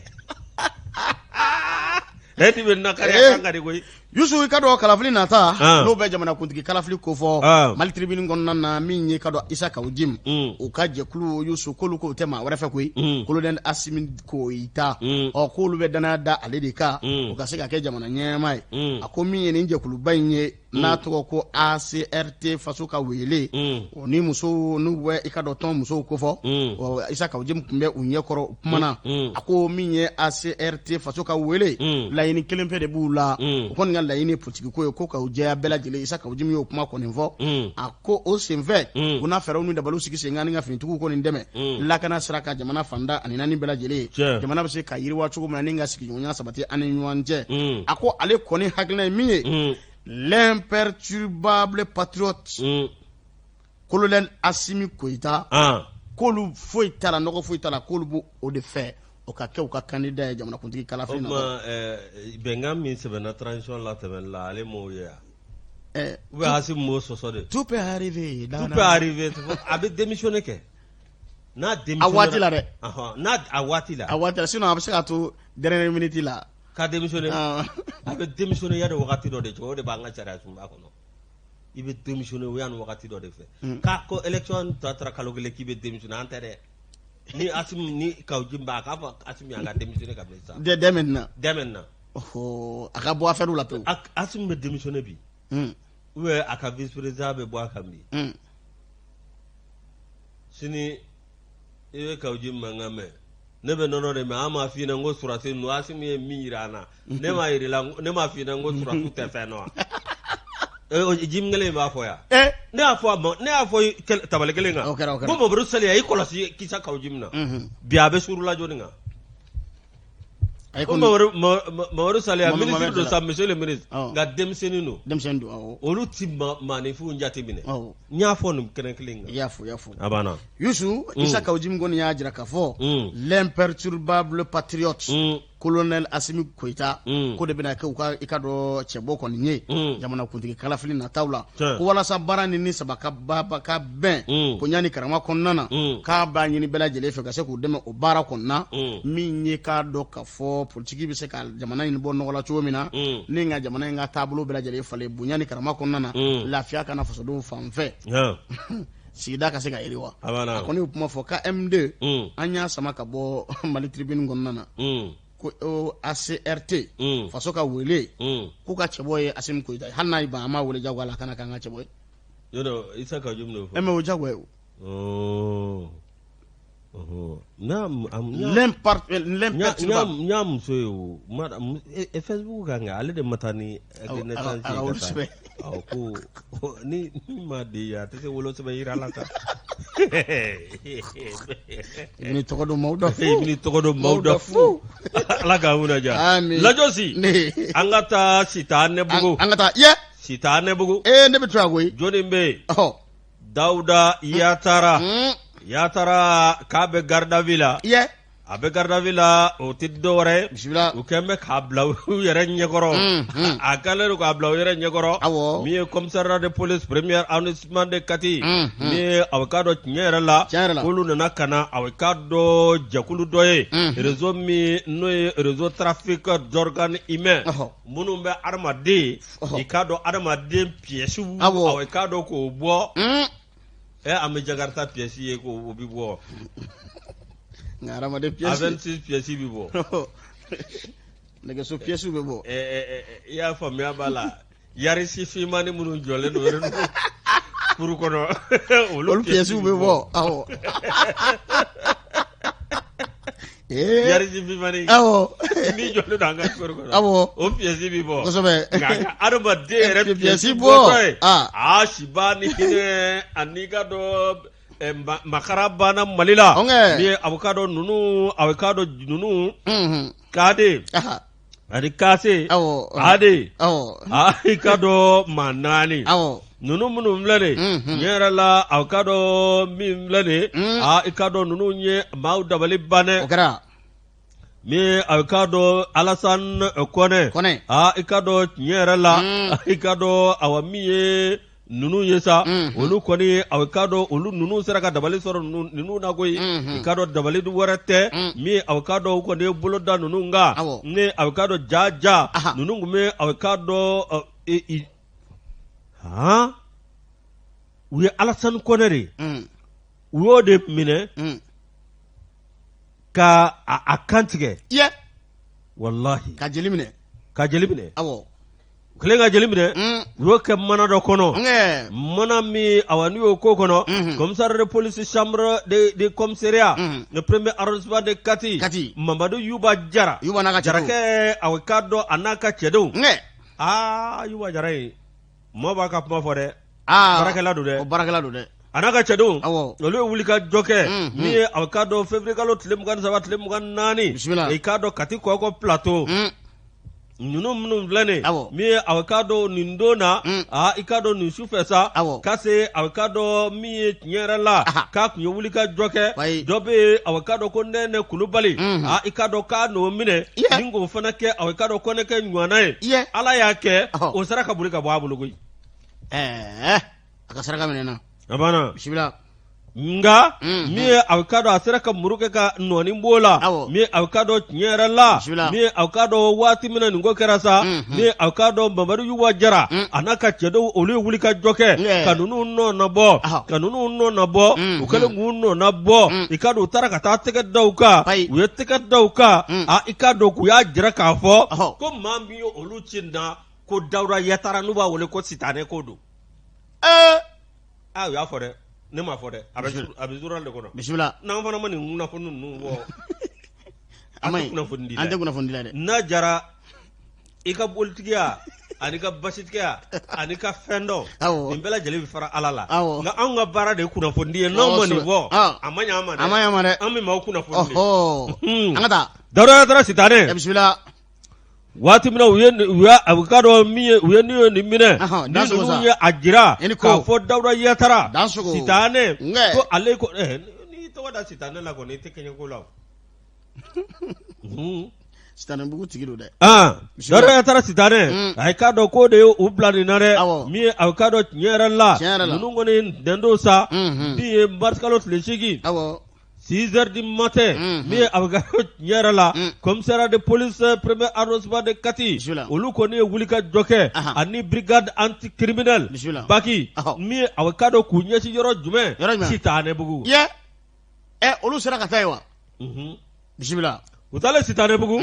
E ti bɛ nakari a kan ka di koyi. Yusu i ka dɔn kalafili nata ah. n'o bɛ jamanakuntigi kalafili kofɔ ah. Mali tribune kɔnɔna na min ye ka dɔn Isa Kawu Jim mm. u ka jɛkulu Yusu k'olu k'o tɛ maa wɛrɛ fɛ koyi mm. Colonel Asimi Goyita mm. ɔ k'olu bɛ danaya da ale de kan o ka se ka kɛ jamana ɲɛmaa ye a ko min ye nin jɛkuluba in ye n'a tɔgɔ ko ACRT faso ka wele o ni musow n'u bɛ i ka dɔn tɔn musow kofɔ ɔ Isa Kawu Jim tun bɛ u ɲɛkɔrɔ u kumana a ko min ye ACRT faso ka wele laɲini kelen pe de b'u la u kɔni ka laɲini politiki ko ye ko ka u jɛya bɛɛ lajɛlen Isa Kawu Jim y'o kuma kɔni fɔ a ko o senfɛ u na fɛɛrɛw ni dabaliw sigi sen kan ni ka finitigiw kɔni dɛmɛ lakana sira kan jamana fan tan ani naani bɛɛ lajɛlen ye jamana bɛ se ka yiriwa cogo min na ni ka sigiɲɔgɔnya sabati an ni ɲɔgɔn cɛ a ko ale kɔni hakilina ye min ye l'imperturbable patriote colonel Assimi Goïta k'olu foyi t'a la nɔgɔ foyi t'a la k'olu b'o de fɛ o ka kɛ u ka candidat ye jamanakuntigi kalafili na. O tuma bɛnkan min sɛbɛnna transition latɛmɛli la ale m'o ye wa? Ou bien Assimi m'o sɔsɔ de? Tout peut arriver. Tout peut arriver a bɛ démissionner kɛ. N'a a waati la dɛ, n'a a waati la, a waati la, sinon a bɛ se k'a to dernière minute la ka démissionner. A bɛ démissionner yanni wagati dɔ de cɛ, o de b'an ka sariya sunba kɔnɔ. I bɛ démissionner yanni wagati dɔ de fɛ. K'a ko élection tɔ tora kalo kelen k'i bɛ démissionner, an tɛ dɛ. Ni Asimi ni Kaou Djim b'a k'a fɔ Asimi a ka démissionner kabini sisan. Dès maintenant. Dès maintenant. Ɔhɔ, a ka bɔ affaire la pewu. Asimi bɛ démissionner bi. Ou bien a ka vice président bɛ bɔ a kan bi. Sini i bɛ Kaou Djim mankan mɛn, ne bɛ nɔnɔ de mɛn. An m'a f'i ɲɛna n ko surasi ninnu, Asimi ye min jira an na, ne m'a yir'i la, ne m'a f'i ɲɛna n ko surasiw tɛ fɛn dɔn wa? Jim kelen in b'a fɔ yan. Ne y'a fɔ a ma, ne y'a fɔ tabali kelen kan. O kɛra, o kɛra. Ko Mamadu Sali y'i kɔlɔsi kisa Kaou Djim na. Bi a bɛ surula jɔni kan? Ko Mamadu Saliya ministre don sa, monsieur le ministre, nka denmisɛnnin don. Denmisɛnnin don, awɔ. Olu ti maaninfinw jate minɛ. N y'a fɔ nin kɛnɛ kelen kan. I y'a fɔ, i y'a fɔ. A banna. Yusu, Isa Kaou Djim kɔni y'a jira k'a fɔ l'imperturbable patriote colonel Assimi Goïta ko de bɛna kɛ u ka i ka dɔn cɛbɔ kɔni ye jamanakuntigi kalafili nataw la, ko walasa baara ni saba ka ba ka bɛn bonya ni karama kɔnɔna na, k'a b'a ɲini bɛɛ lajɛlen fɛ ka se k'u dɛmɛ o baara kɔnɔna min ye k'a dɔn k'a fɔ politiki bɛ se ka jamana in bɔ nɔgɔ la cogo min na, ni ka jamana in ka taabolo bɛɛ lajɛlen falen bonya ni karama kɔnɔna na, lafiya ka na fasodenw fan fɛ, sigida ka se ka yiriwa. A kɔni y'o kuma fɔ ka M2 an y'a sama ka bɔ Mali Tribune kɔnɔna na, ko ACRT faso ka wele k'u ka cɛbɔ ye Assimi Goïta ye, hali n'a y'i ban, an m'a wele jagoya la a kana k'an ka cɛbɔ ye. Yɔrɔ Isa Kaou Djim n'o fɔ. Mais o jagoya ye o. N y'a muso ye o Facebook kan kɛ, ale de ma taa ni acte de naissance ye ka taa. Ko ni ma den ye, a tɛ se wolosɛbɛn yira la sa. I bɛ tɔgɔ don maaw da fu. I bɛ tɔgɔ don maaw da fu. Ala k'an kunna diya. Lajɔsi, an ka taa Sitanɛbugu. An ka taa ye. Sitanɛbugu. Ee, ne bɛ to yan koyi. Jɔnni bɛ yen? Dawuda Yatara. Yatara k'a bɛ garde à vue la. A bɛ garde à vue la, o tɛ dɔwɛrɛ ye. Bisimila. U kɛlen bɛ k'a bila u yɛrɛ ɲɛkɔrɔ. A kɛlen don k'a bila u yɛrɛ ɲɛkɔrɔ. Min ye commissariat de police premier arrondissement de Kati. Min ye a bɛ k'a dɔn tiɲɛ yɛrɛ la. Tiɲɛ yɛrɛ la. K'olu nana ka na a bɛ k'a dɔn jɛkulu dɔ ye. Réseau min n'o ye réseau trafic d'organes humains. Minnu bɛ adamaden, i k'a dɔn adamaden pièces, a bɛ k'a dɔn k'o bɔ. Ɛ, an bɛ Jakarta pièce ye k'o bɛ bɔ. Nka adamaden pièce. A26 pièce bɛ bɔ. Nɛgɛso pièce bɛ bɔ. I y'a faamuya b'a la, Yaris finmani minnu jɔlen don kuru kɔnɔ, olu pièces bɛ bɔ, awɔ. Yaris finmani. Awɔ. Min jɔlen don an ka kuru kɔnɔ. Awɔ. O pièce bɛ bɔ. Kosɛbɛ. Nka ka adamaden yɛrɛ pièce bɔtɔ ye. Aa, siba ni hinɛ ani ka dɔn makara banna Mali la. Min ye a bɛ k'a dɔn ninnu, a bɛ k'a dɔn ninnu. Kaden. Ani kase. Ade. Aa, i k'a dɔn maa naani. Ninnu minnu filɛ nin ye, tiɲɛ yɛrɛ la, a k'a dɔn min filɛ nin ye, aa, i k'a dɔn ninnu ye maaw dabali ban dɛ. O kɛra. Min a k'a dɔn Alassane Kɔnɛ, aa, i k'a dɔn tiɲɛ yɛrɛ la, i k'a dɔn awa min ye ninnu ye sa, olu kɔni a k'a dɔn olu ninnu sera ka dabali sɔrɔ ninnu na koyi. I k'a dɔn dabali wɛrɛ tɛ min a k'a dɔn u kɔni ye bolo da ninnu kan ni a k'a dɔn ja ja ninnu tun bɛ a k'a dɔn han u ye Alassane Kɔnɛ de u y'o de minɛ ka a kan tigɛ. Walahi. Ka jeli minɛ. Ka jeli minɛ. Awɔ. U kɛlen ka jeli minɛ, u y'o kɛ mana dɔ kɔnɔ, mana min awa n'u y'o k'o kɔnɔ, commissaire de police chambre de commissariat le premier arrondissement de Kati, Kati. Mamadu Yuba Jara, Yuba n'a ka cɛdenw. Jarakɛ awa k'a dɔn a n'a ka cɛdenw. Aa, Yuba Jara ye maaw b'a ka kuma fɔ dɛ. Baarakɛla don dɛ. O baarakɛla don dɛ. A n'a ka cɛdenw. Awɔ. Olu ye wuli ka jɔ kɛ. Min ye a k'a dɔn février kalo tile 23 tile 24. Bisimila. I k'a dɔn Kati Kɔkɔ plateau. Ninnu minnu filɛ nin ye. Awɔ. Min ye a k'a dɔn nin don na. Aa, i k'a dɔn nin su fɛ sa. Awɔ. Ka se a k'a dɔn min ye tiɲɛ yɛrɛ la. K'a tun ye wuli ka jɔ kɛ. Wayi. Dɔ bɛ yen a k'a dɔn ko Nɛnɛ Kulubali. Aa, i k'a dɔn k'a n'o minɛ. Ni k'o fana kɛ a k'a dɔn Kɔnɛkɛ ɲɔgɔnna ye. Ala y'a kɛ o sera ka boli ka bɔ a bolo koyi. Ɛɛ, a ka saraka minɛna. A banna. Bisimila. Nka min ye a k'a dɔn a sera ka muru kɛ ka nɔɔni b'o la min a k'a dɔn tiɲɛ yɛrɛ la min a k'a dɔn waati min na nin ko kɛra sa min a k'a dɔn Mamadu Yuba Jara a n'a ka cɛdenw olu ye wuli ka jɔ kɛ ka ninnu nɔnabɔ ka ninnu nɔnabɔ u kɛlen k'u nɔnabɔ i k'a dɔn u taara ka taa tɛgɛ da u kan u ye tɛgɛ da u kan i k'a dɔn k'u y'a jira k'a fɔ ko maa min ye olu ci na ko Dawuda Yatara n'u b'a wele ko Sitanɛ ko don Aa u y'a fɔ dɛ ne m'a fɔ dɛ a bɛ journal de kɔnɔ bisimila n'an fana ma nin kunnafoni ninnu bɔ an tɛ kunnafoni di an tɛ kunnafoni di dɛ n'a jara i ka bolitigiya ani ka basitigiya ani ka fɛn dɔn nin bɛɛ lajɛlen bɛ fara ala la nka anw ka baara de ye kunnafoni di ye n'anw ma nin fɔ a ma ɲɛ an ma dɛ a ma ɲɛ an ma dɛ an bɛ maaw kunnafoni de an ka taa Dawuda Yatara Sitanɛ bisimila waati min na u ye u y'a a k'a dɔn min ye u ye n'u ye nin minɛ ni ninnu ye a jira k'a fɔ Dawuda Yatara Sitanɛ ko ale ko n'i tɔgɔ da Sitanɛ la kɔni i tɛ kɛɲɛ ko la o. Sitanɛbugu tigi don dɛ. Dawuda Yatara Sitanɛ a ye k'a dɔn k'o de ye u bila nin na dɛ min ye a k'a dɔn tiɲɛ yɛrɛ la ninnu kɔni ntɛnɛn don sa min ye marisikalo tile 8. 6 heures du matin min ye a bɛ kɛ tiɲɛ yɛrɛ la commissariat de police premier arrondissement de Kati olu kɔni ye wulikajɔ kɛ ani brigade anticriminelle BAC min ye a bɛ k'a dɔn k'u ɲɛsin yɔrɔ jumɛn Sitanɛbugu olu sera ka taa yen wa bisimila u taalen Sitanɛbugu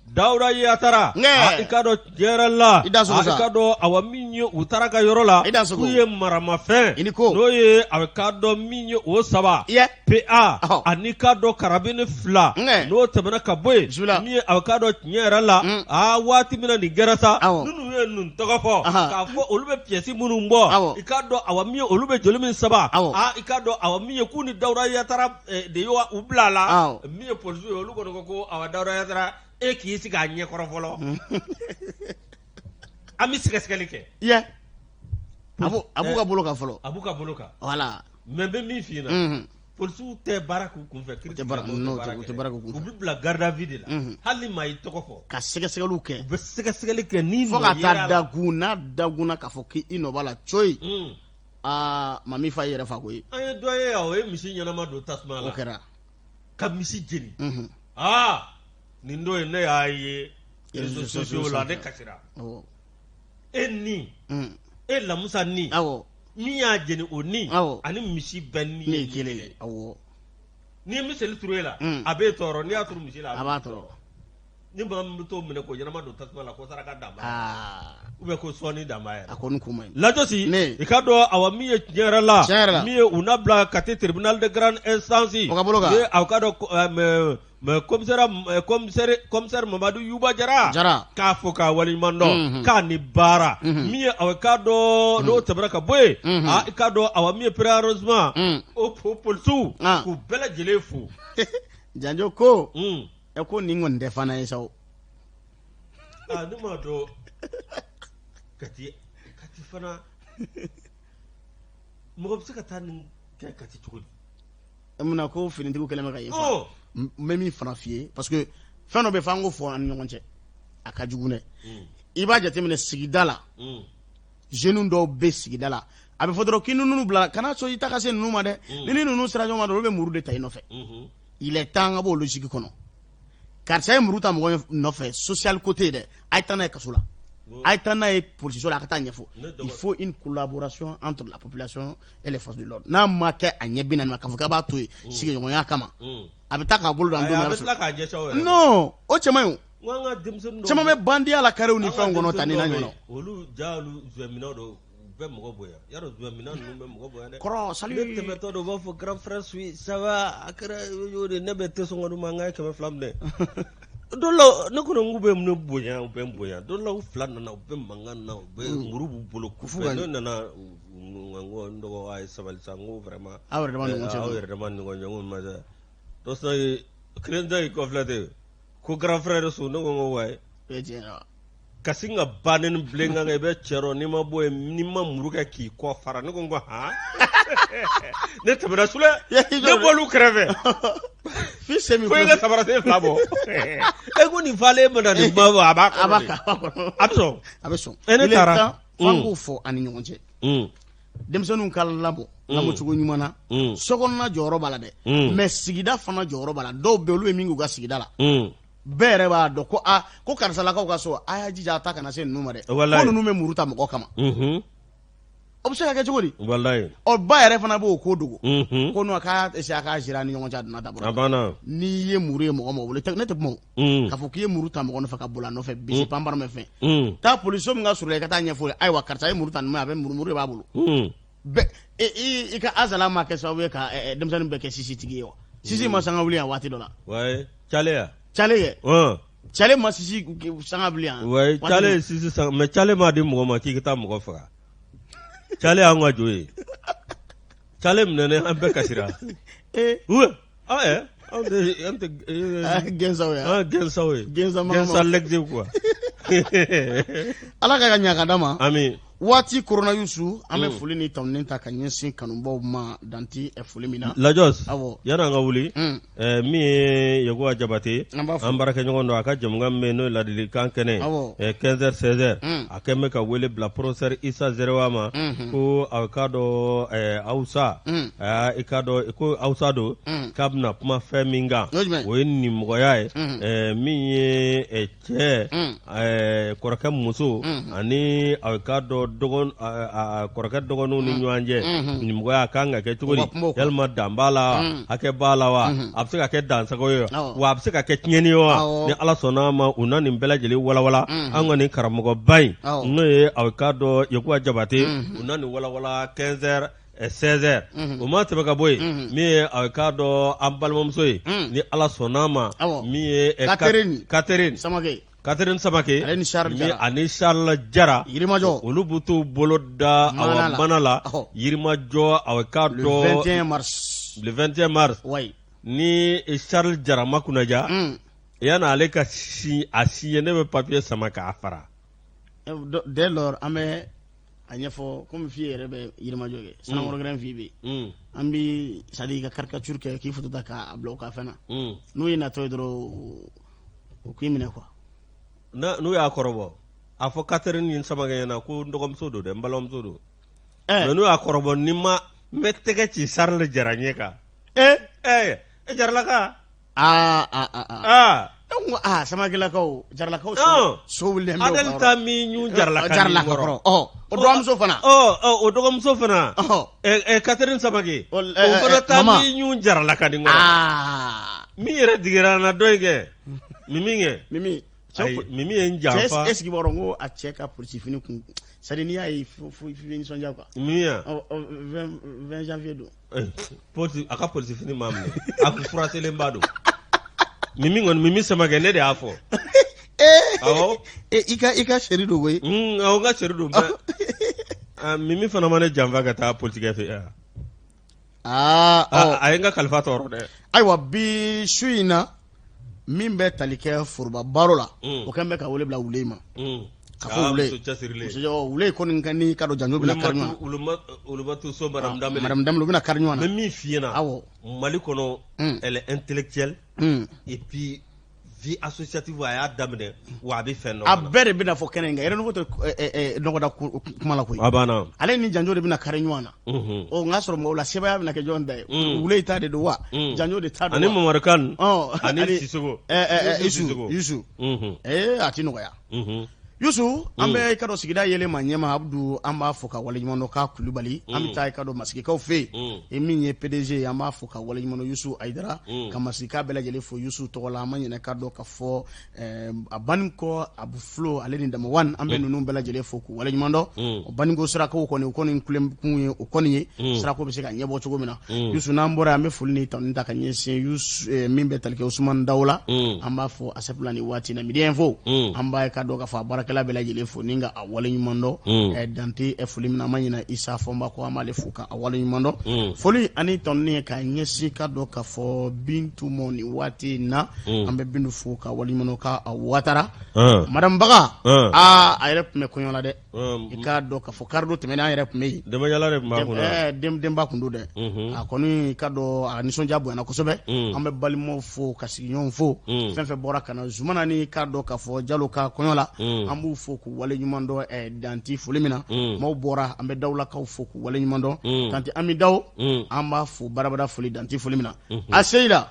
Dawuda Yatara i k'a dɔn tiɲɛ yɛrɛ la i k'a dɔn awa min ye u taara ka yɔrɔ la k'u ye maramafɛn n'o ye a k'a dɔn min ye o saba PA ani k'a dɔn karabini fila n'o tɛmɛna ka bɔ yen min ye a k'a dɔn tiɲɛ yɛrɛ la aa waati min na nin kɛra sa ninnu ye ninnu tɔgɔ fɔ k'a fɔ olu bɛ piyɛsi minnu bɔ i k'a dɔn awa min ye olu bɛ joli min sama i k'a dɔn awa min ye k'u ni Dawuda Yatara de ye u bila a la min ye polisiw ye olu kɔni ko ko awa Dawuda Yatara e k'i sigi a ɲɛkɔrɔ fɔlɔ an bɛ sɛgɛsɛgɛli kɛ a b'u ka bolo kan fɔlɔ a b'u ka bolo kan voilà mais n bɛ min f'i ɲɛna polisiw tɛ baara k'u kunfɛ u tɛ baara k'u kunfɛ u bɛ bila garde à vue de la hali ni maa y'i tɔgɔ fɔ ka sɛgɛsɛgɛliw kɛ u bɛ sɛgɛsɛgɛli kɛ ni fo ka taa dagun n'a dagunna k'a fɔ k'i nɔ b'a la coyi aa maa min fa yɛrɛ fa koyi an ye dɔ ye yan o ye misi ɲɛnama don tasuma la o kɛra ka misi jeni aa nin don ye ne y'a ye réseaux sociaux la ne kasira e ni e lamusa ni min y'a jeni o ni ani misi bɛɛ ni ye kelen ye awɔ n'i ye miseli turu e la a b'e tɔɔrɔ n'i y'a turu misi la a b'a tɔɔrɔ ni maa min bɛ t'o minɛ k'o ɲɛnama don tasuma la ko saraka dan b'a ou bien ko sɔnni dan b'a yɛrɛ a kɔni ko man ɲi lajɔsi i k'a dɔn awa min ye tiɲɛ yɛrɛ la min ye u na bila Kati tribunal de grande instance o ka bolo kan ye aw k'a dɔn mais commissaire commissaire commissaire Mamadu Yuba Jara Jara k'a fo k'a waleɲuman dɔn k'a ni baara min ye awa k'a dɔn n'o tɛmɛna ka bɔ yen aa i k'a dɔn awa min ye premier arrondissement o polisiw k'u bɛɛ lajɛlen fo janjo ko ɛ ko nin kɔni tɛ fana ye sa o aa ne m'a dɔn kati kati fana mɔgɔ bɛ se ka taa nin kɛ kati cogo di e mun na ko finitigiw kɛlen bɛ ka yen fa n bɛ min fana f'i ye parce que fɛn dɔ bɛ f'an k'o fɔ an ni ɲɔgɔn cɛ a ka jugu dɛ i b'a jateminɛ sigida la jeunes dɔw bɛ sigida la a bɛ fɔ dɔrɔn k'i ninnu bila kana sɔn i ta ka se ninnu ma dɛ ni ni ninnu sera ɲɔgɔn ma dɔrɔn olu bɛ muru de ta i nɔfɛ il est temps an ka bɔ o logique kɔnɔ karisa ye muru ta mɔgɔ nɔfɛ social côté dɛ a ye taa n'a ye kaso la a ye taa n'a ye polisiso la a ka taa ɲɛfɔ il faut une collaboration entre la population et les forces de l'ordre n'a ma kɛ a ɲɛ 40 ma k'a fɔ k'a b'a to yen sigiɲɔgɔnya kama a bɛ taa k'a bolo don a bɛ tila k'a ɲɛsin aw yɛrɛ non o cɛ man ɲi o caman bɛ bandiya la karew ni fɛnw kɔnɔ tan ni n'a ɲɔgɔnna olu ja olu zɛminɛw don u bɛ mɔgɔ bonya yarɔ zɛminɛ ninnu bɛ mɔgɔ bonya dɛ kɔrɔ salut ne tɛmɛtɔ don u b'a fɔ grand frère suis ça va a kɛra o de ne bɛ te sɔngɔ d'u ma n ka 200 minɛ don la ne kɔni k'u bɛ ne bonya u bɛ n bonya don la u fila nana u bɛ mankan na u bɛ muru b'u bolo k'u ne nana n ko n dɔgɔ a ye sabali sa n ko vraiment aw yɛrɛ dama ni ɲɔgɔn cɛ aw yɛrɛ dama ni ɲɔgɔn cɛ n ko ma se dɔ sina ye kelen ta y'i kɔfilɛ ten ko grand frère su ne ko n ko wayi ka sin ka ba nɛni bilen kan i bɛ cɛ rɔ n'i ma bɔ yen n'i ma muru kɛ k'i kɔ fara ne ko n ko han ne tɛmɛna sule ne bɔl'u kɛrɛfɛ fo i ka samarasen fila bɔ e ko nin falen ma na nin kuma fɔ a b'a kɔnɔ de a bɛ sɔn a bɛ sɔn e ne taara f'an k'o fɔ an ni ɲɔgɔn cɛ. Denmisɛnninw ka lamɔ lamɔcogo ɲuman na, sokɔnɔna jɔyɔrɔ b'a la dɛ, mais sigida fana jɔyɔrɔ b'a la. Dɔw bɛ olu ye min k'u ka sigida la, bɛɛ yɛrɛ b'a dɔn ko aa, ko karisalakaw ka so, a y'a jija a ta kana se ninnu ma dɛ, ko ninnu bɛ muru ta mɔgɔ kama. O bɛ se ka kɛ cogo di? Ɔ, ba yɛrɛ fana b'o ko dogo ko non, k'a essayer a k'a gérer a ni ɲɔgɔn cɛ. A donna ta bɔra, n'i ye muru ye mɔgɔ mɔgɔ bolo, ne tɛ kuma o. K'a fɔ k'i ye muru ta mɔgɔ nɔfɛ ka boli a nɔfɛ, bisi panpara mɛ fɛn, taa polisiso min ka surun i ka taa ɲɛfɔ ye, ayiwa, karisa ye muru ta nin ma, a bɛ muru de b'a bolo. Bɛɛ i ka azala ma kɛ sababu ye ka denmisɛnnin bɛɛ kɛ sisitigi ye wa? Sisi ma sanga wuli yan waati dɔ la. Cale ya. Cale kɛ. Cale ma sisi sanga wuli yan. Ouais, cale sisi sanga, mais cale ma di mɔgɔ ma k'i ka taa mɔgɔ faga. Cale y'an ka jo ye. Cale minɛnen, an bɛɛ kasira. Ee. Ouais. Ah eh. Anw tɛ an tɛ gɛnsaw ye. An gɛnsaw ye. Gɛnsa gɛnsa lɛgɛ quoi. Ala ka ka ɲa ka d'a ma. Ami. Waati korona, Yusu, an bɛ foli ni tanuni ta ka ɲɛsin kanubaw ma danti foli min na. Lajɔs. Awɔ. Yanni an ka wuli. Min ye Yakuba Jabate, an baarakɛɲɔgɔn don, a ka jɛmukan min bɛ yen n'o ye ladilikan kɛnɛ ye 15 heures 16 heures, a kɛlen bɛ ka wele bila professeur Isa Zerewa ma, ko a k'a dɔn Awusa, i k'a dɔn ko Awusa don, k'a bɛna kuma fɛn min kan, o ye nimɔgɔya ye, min ye cɛ kɔrɔkɛ muso ani a k'a dɔn kɔrɔkɛ dɔgɔninw ni ɲɔgɔn cɛ, nimɔgɔya kan ka kɛ cogo di? Yalima dan b'a la, hakɛ b'a la wa? A bɛ se ka kɛ dansago ye wa? A bɛ se ka kɛ tiɲɛni ye wa? Ni Ala sɔnna a ma, u na nin bɛɛ lajɛlen walawala. An ka nin karamɔgɔba in, n'o ye a k'a dɔn Yakuba Jabate, u na nin walawala 15 heures 16 heures. O ma tɛmɛ ka bɔ yen, min ye a k'a dɔn an balimamuso ye, ni Ala sɔnna a ma, min ye Catherine Samake, Catherine Samake ani Charles Jara Yirimajɔ, olu b'u t'u bolo da awa mana la Yirimajɔ, a k'a dɔn 21 mars, le 21 mars, ni Charles Jara ma kunnaja, yanni ale ka si a si ye, ne bɛ papier sama k'a fara. Dès lors, an bɛ a ɲɛfɔ komi f'i yɛrɛ bɛ Yirimajɔ kɛ, Sanankɔrɔ gɛrɛn f'i bɛ yen, an bɛ c'est à dire ka caricature kɛ k'i photo ta k'a bila u ka fɛn na. N'u ye natɔ ye dɔrɔn, u k'i minɛ quoi. N'u y'a kɔrɔbɔ, a fɔ Catherine ni Samakɛ ɲɛna ko n dɔgɔmuso don dɛ, n balimamuso don. Mais n'u y'a kɔrɔbɔ, ni ma n bɛ tɛgɛ ci Charles Jara ɲɛ kan. Ee. Ɛɛ, Jaralaka. Aa aa aa, ne ko aa, Samakɛlakaw, Jaralakaw, so wulilen bɛ. Adel ta min ɲun Jaralaka Jaralaka kɔrɔ, ɔ, o dɔgɔmuso fana. Ɔ, o dɔgɔmuso fana. Ɛ, Catherine Samake, o fana ta min ɲun Jaralaka nin kɔrɔ. Min yɛrɛ digira n na dɔ in kɛ, Mimi kɛ. Mimi. Ayi, Mimi ye n janfa. Cɛ, e sigi b'a dɔn ko a cɛ ka polisifini kun, c'est à dire n'i y'a ye fo fo i bɛ nisɔndiya quoi. Mimi ya. Ɔ, 20 janvier don. A ka polisifini m'a minɛ, a kun furaselenba don. Mimi kɔni, Mimi Samakɛ, ne de y'a fɔ. Awɔ. I ka chérie don koyi. Awɔ, n ka chérie don, mais Mimi fana ma ne janfa ka taa polisikɛ fɛ yan. Aa. A ye n ka kalifa tɔɔrɔ dɛ. Ayiwa, bi su in na, min bɛ tali kɛ foroba baro la, o kɛlen bɛ ka wele bila wule ma. Ka fɔ wule wule kɔni ka ni ka dɔn janjo bɛna kari ɲɔgɔn na. So madame Danbele, madame Danbele, u bɛna kari ɲɔgɔn na. N bɛ min f'i ɲɛna, Mali kɔnɔ, elle est intellectuelle et puis vie associative, a y'a daminɛ wa a bɛ fɛn dɔn. A bɛɛ de bɛna fɔ kɛnɛ in kan. Renouveau tɛ nɔgɔda kuma la koyi. A banna. Ale ni janjo de bɛna kari ɲɔgɔn na. Ɔ, n k'a sɔrɔ mɔgɔw la, sebaaya bɛna kɛ jɔn ta ye? Wule ta de don wa, janjo de ta don? Ani Mamadu Kan ani Sisoko. Yusu, Yusu, ee, a ti nɔgɔya. Yusu, an bɛ i ka dɔn sigida yelen ma ɲɛma Abudu, an b'a fɔ ka waleɲuman dɔn k'a Kulubali. An bɛ taa i ka dɔn Masigikaw fɛ yen, e min ye PDG ye, an b'a fɔ ka waleɲuman dɔn, Yusu Ayidara, ka Masigika bɛɛ lajɛlen fo Yusu tɔgɔ la. An ma ɲinɛ ka dɔn ka fɔ a Baninko Abu Flo, ale ni Damawan, an bɛ ninnu bɛɛ lajɛlen fo k'u waleɲuman dɔn. O Baninko sirako kɔni, o kɔni kulenkun ye, o kɔni ye sirako bɛ se ka ɲɛbɔ cogo min na. Yusu, n'an bɔra, an bɛ foli ni tanu ta ka ɲɛsin Yusu min bɛ tali kɛ Usumani Dawo la. An b'a fɔ ASEP la ni waati na, Midi Info, an b'a ye ka dɔn k'a fɔ a baarakɛla bɛɛ lajɛlen fo ni ka a waleɲuman dɔn dante foli min na. An ma ɲinɛ Isa Fɔnba kɔ, an b'ale fo ka a waleɲuman dɔn. Foli ani tanuni ye ka ɲɛsin ka dɔn k'a fɔ Bintu mɔ ni waati in na. An bɛ Bintu fo ka waleɲuman dɔn ka a Watara, madame Baga. Aa, a yɛrɛ tun bɛ kɔɲɔ la dɛ. I k'a dɔn k'a fɔ karidon tɛmɛnen, an yɛrɛ tun bɛ yen. Denbayala de tun b'a kunna. Denba tun don dɛ. A kɔni, i ka dɔn, a nisɔndiya bonyana kosɛbɛ. An bɛ balimaw fo ka sigiɲɔgɔnw fo, fɛn fɛn bɔra ka na Zumana ni k'a dɔn k'a fɔ Jalo ka kɔɲɔ la. An b'u fo k'u waleɲuman dɔn dan tɛ foli min na maaw bɔra an bɛ dawulakaw fo k'u waleɲuman dɔn tanti Ami Daw an b'a fo barabara foli dan tɛ foli min na a seyida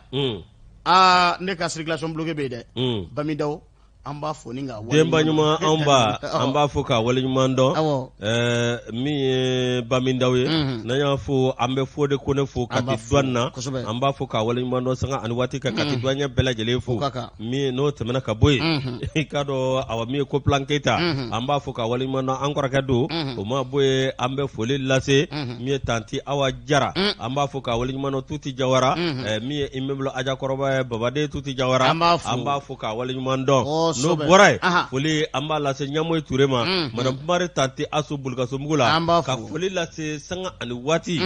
aa ne ka circulation bloquée bɛ yen dɛ Bami Daw an b'a fo ni ka denba ɲuman anw ba an b'a fo k'a waleɲuman dɔn min ye Bami Daw ye n'an y'a fo an bɛ Fode Kone fo Kati douane na an b'a fo k'a waleɲuman dɔn sanga ani waati ka Kati douanier bɛɛ lajɛlen fo min n'o tɛmɛna ka bɔ yen i k'a dɔn awa min ye Koplan Keyita an b'a fo k'a waleɲuman dɔn an kɔrɔkɛ don o ma bɔ yen an bɛ foli lase min ye tanti Awa Jara an b'a fo k'a waleɲuman dɔn Tuti Jawara min ye immeuble Ajakɔrɔba ye Babaden Tuti Jawara an b'a fo k'a waleɲuman dɔn n'o bɔra yen foli an b'a lase Ɲamoyi Ture ma madame Kumare tanti Asu Bulukasobugu la ka foli lase sanga ani waati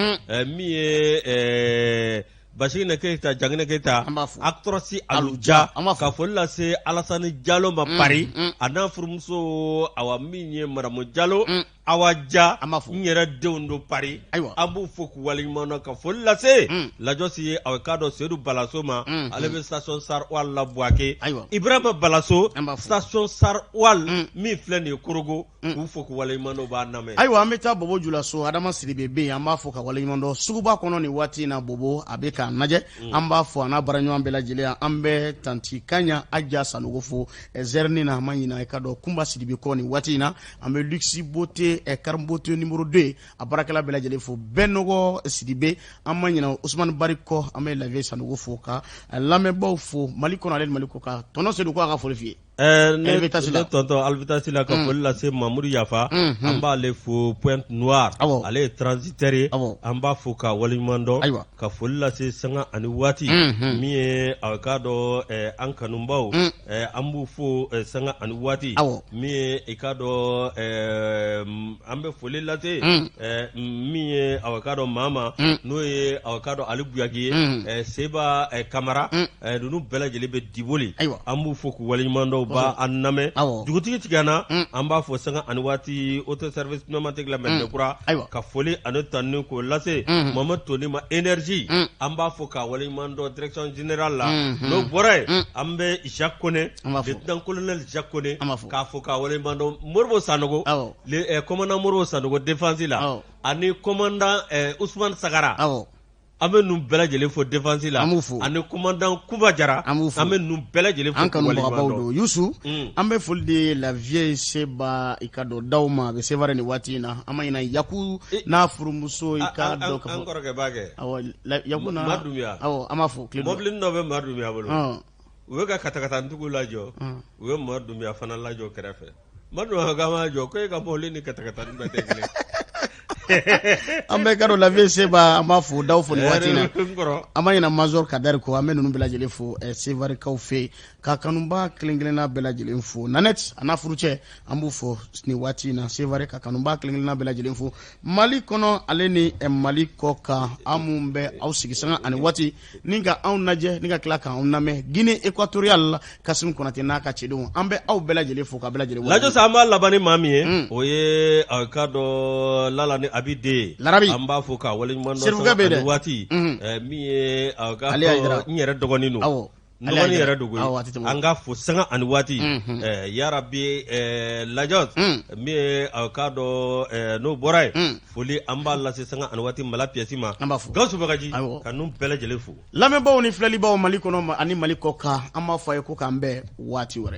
min ye Basiginɛ Keyita Janginɛ Keyita actrice Aluja ka foli lase Alasani Jalo ma Paris a n'a furumuso awa min ye madame Jalo Awa Ja an b'a fo n yɛrɛ denw don Paris ayiwa an b'u fo k'u waleɲuman dɔn ka foli lase Lajɔsi ye a k'a dɔn Seyidu Balaso ma ale bɛ station Star Oil la Buwake ayiwa Ibrahima Balaso an b'a fo station Star Oil min filɛ nin ye Korogo k'u fo k'u waleɲuman dɔn u b'a lamɛn ayiwa an bɛ taa Bobo Julaso Adama Sidibe bɛ yen an b'a fo ka waleɲuman dɔn suguba kɔnɔ nin waati in na Bobo a bɛ k'an lajɛ an b'a fo a n'a baaraɲɔgɔn bɛɛ lajɛlen an bɛ tanti Kaɲa Aja Sanogo fo zɛrini na an ma ɲinɛ i k'a dɔn Kunba Sidibe kɔ nin waati in na an bɛ luxe beauté Karim beauté numéro 2 ye a baarakɛla bɛɛ lajɛlen fo Bɛnɔgɔ Sidibe an ma ɲinɛ Usumani Bari kɔ an bɛ Lavier Sanogo fo ka lamɛnbaaw fo Mali kɔnɔ ale ni Mali kɔkan tɔnɔ Sedu ko a ka foli f'i ye. Ne tɔntɔn Alvitasi la ka foli lase Mamudu Yafa an b'ale fo Pointe Noire ale ye transitaire ye an b'a fo ka waleɲuman dɔn ayiwa ka foli lase sanga ani waati min ye a k'a dɔn an kanubaw an b'u fo sanga ani waati min ye i k'a dɔn an bɛ foli lase min ye a k'a dɔn maa ma n'o ye a k'a dɔn Ali Buyaki ye Seba Kamara ninnu bɛɛ lajɛlen bɛ Diboli ayiwa an b'u fo k'u waleɲuman dɔn u b'an lamɛn dugutigi Tigana an b'a fo sanga ani waati auto service pneumatique la Mɛdinɛ Kura ayiwa ka foli ani tanuni k'o lase Mamadu Toni ma énergie an b'a fo k'a waleɲuman dɔn direction générale la n'o bɔra yen an bɛ Jacques Kone lieutenant colonel Jacques Kone k'a fo k'a waleɲuman dɔn Moribo Sanogo commandant Moribo Sanogo défense la ani commandant Ousmane Sagara an bɛ ninnu bɛɛ lajɛlen fo défense la an b'u fo ani commandant Kuba Jara an b'u fo an bɛ ninnu bɛɛ lajɛlen fo an kanubagabaw don Yusu an bɛ foli di la vieille Seba i k'a dɔn Daw ma a bɛ Sevare nin waati in na an ma ɲinɛ Yaku n'a furumuso i k'a dɔn ka fɔ an kɔrɔkɛ b'a kɛ awɔ Yaku n'a Madumuya awɔ an b'a fo mɔbilinin dɔ bɛ Madumuya bolo u bɛ ka katakatanintigiw lajɔ u ye Madumuya fana lajɔ kɛrɛfɛ Madumuya k'an b'a jɔ ko e ka mɔbili ni katakatanin bɛɛ tɛ kelen an bɛ k'a dɔn la vieille Seba an b'a fo Daw fo nin waati in na an ma ɲinɛ Major Kadari kɔ an bɛ ninnu bɛɛ lajɛlen fo Sevarekaw fɛ yen ka kanuba kelen kelenna bɛɛ lajɛlen fo Nanette a n'a furucɛ an b'u fo nin waati in na Sevare ka kanuba kelen kelenna bɛɛ lajɛlen fo Mali kɔnɔ ale ni Mali kɔkan aw minnu bɛ aw sigi sanga ani waati ni ka anw lajɛ ni ka tila k'anw lamɛn Guinée équatoriale la Kasimu Konate n'a ka cɛdenw an bɛ aw bɛɛ lajɛlen fo ka bɛɛ lajɛlen lajɔ sa an b'a laban ni maa min ye o ye a k'a dɔn Lala ni Abi den ye Larabi an b'a fo k'a waleɲuman dɔn Serifukɛ bɛ yen dɛ waati min ye a k'a dɔn n yɛrɛ dɔgɔnin don awɔ N dɔgɔnin yɛrɛ dogo an k'a fo sanga ani waati yarabi lajɔ min ye a k'a dɔn n'o bɔra yen foli an b'a lase sanga ani waati Mala Piyɛsi ma an b'a fo Gawusu Bagaji ka ninnu bɛɛ lajɛlen fo lamɛnbaaw ni filɛlibaaw Mali kɔnɔ ani Mali kɔkan an b'a fɔ a ye ko k'an bɛn waati wɛrɛ.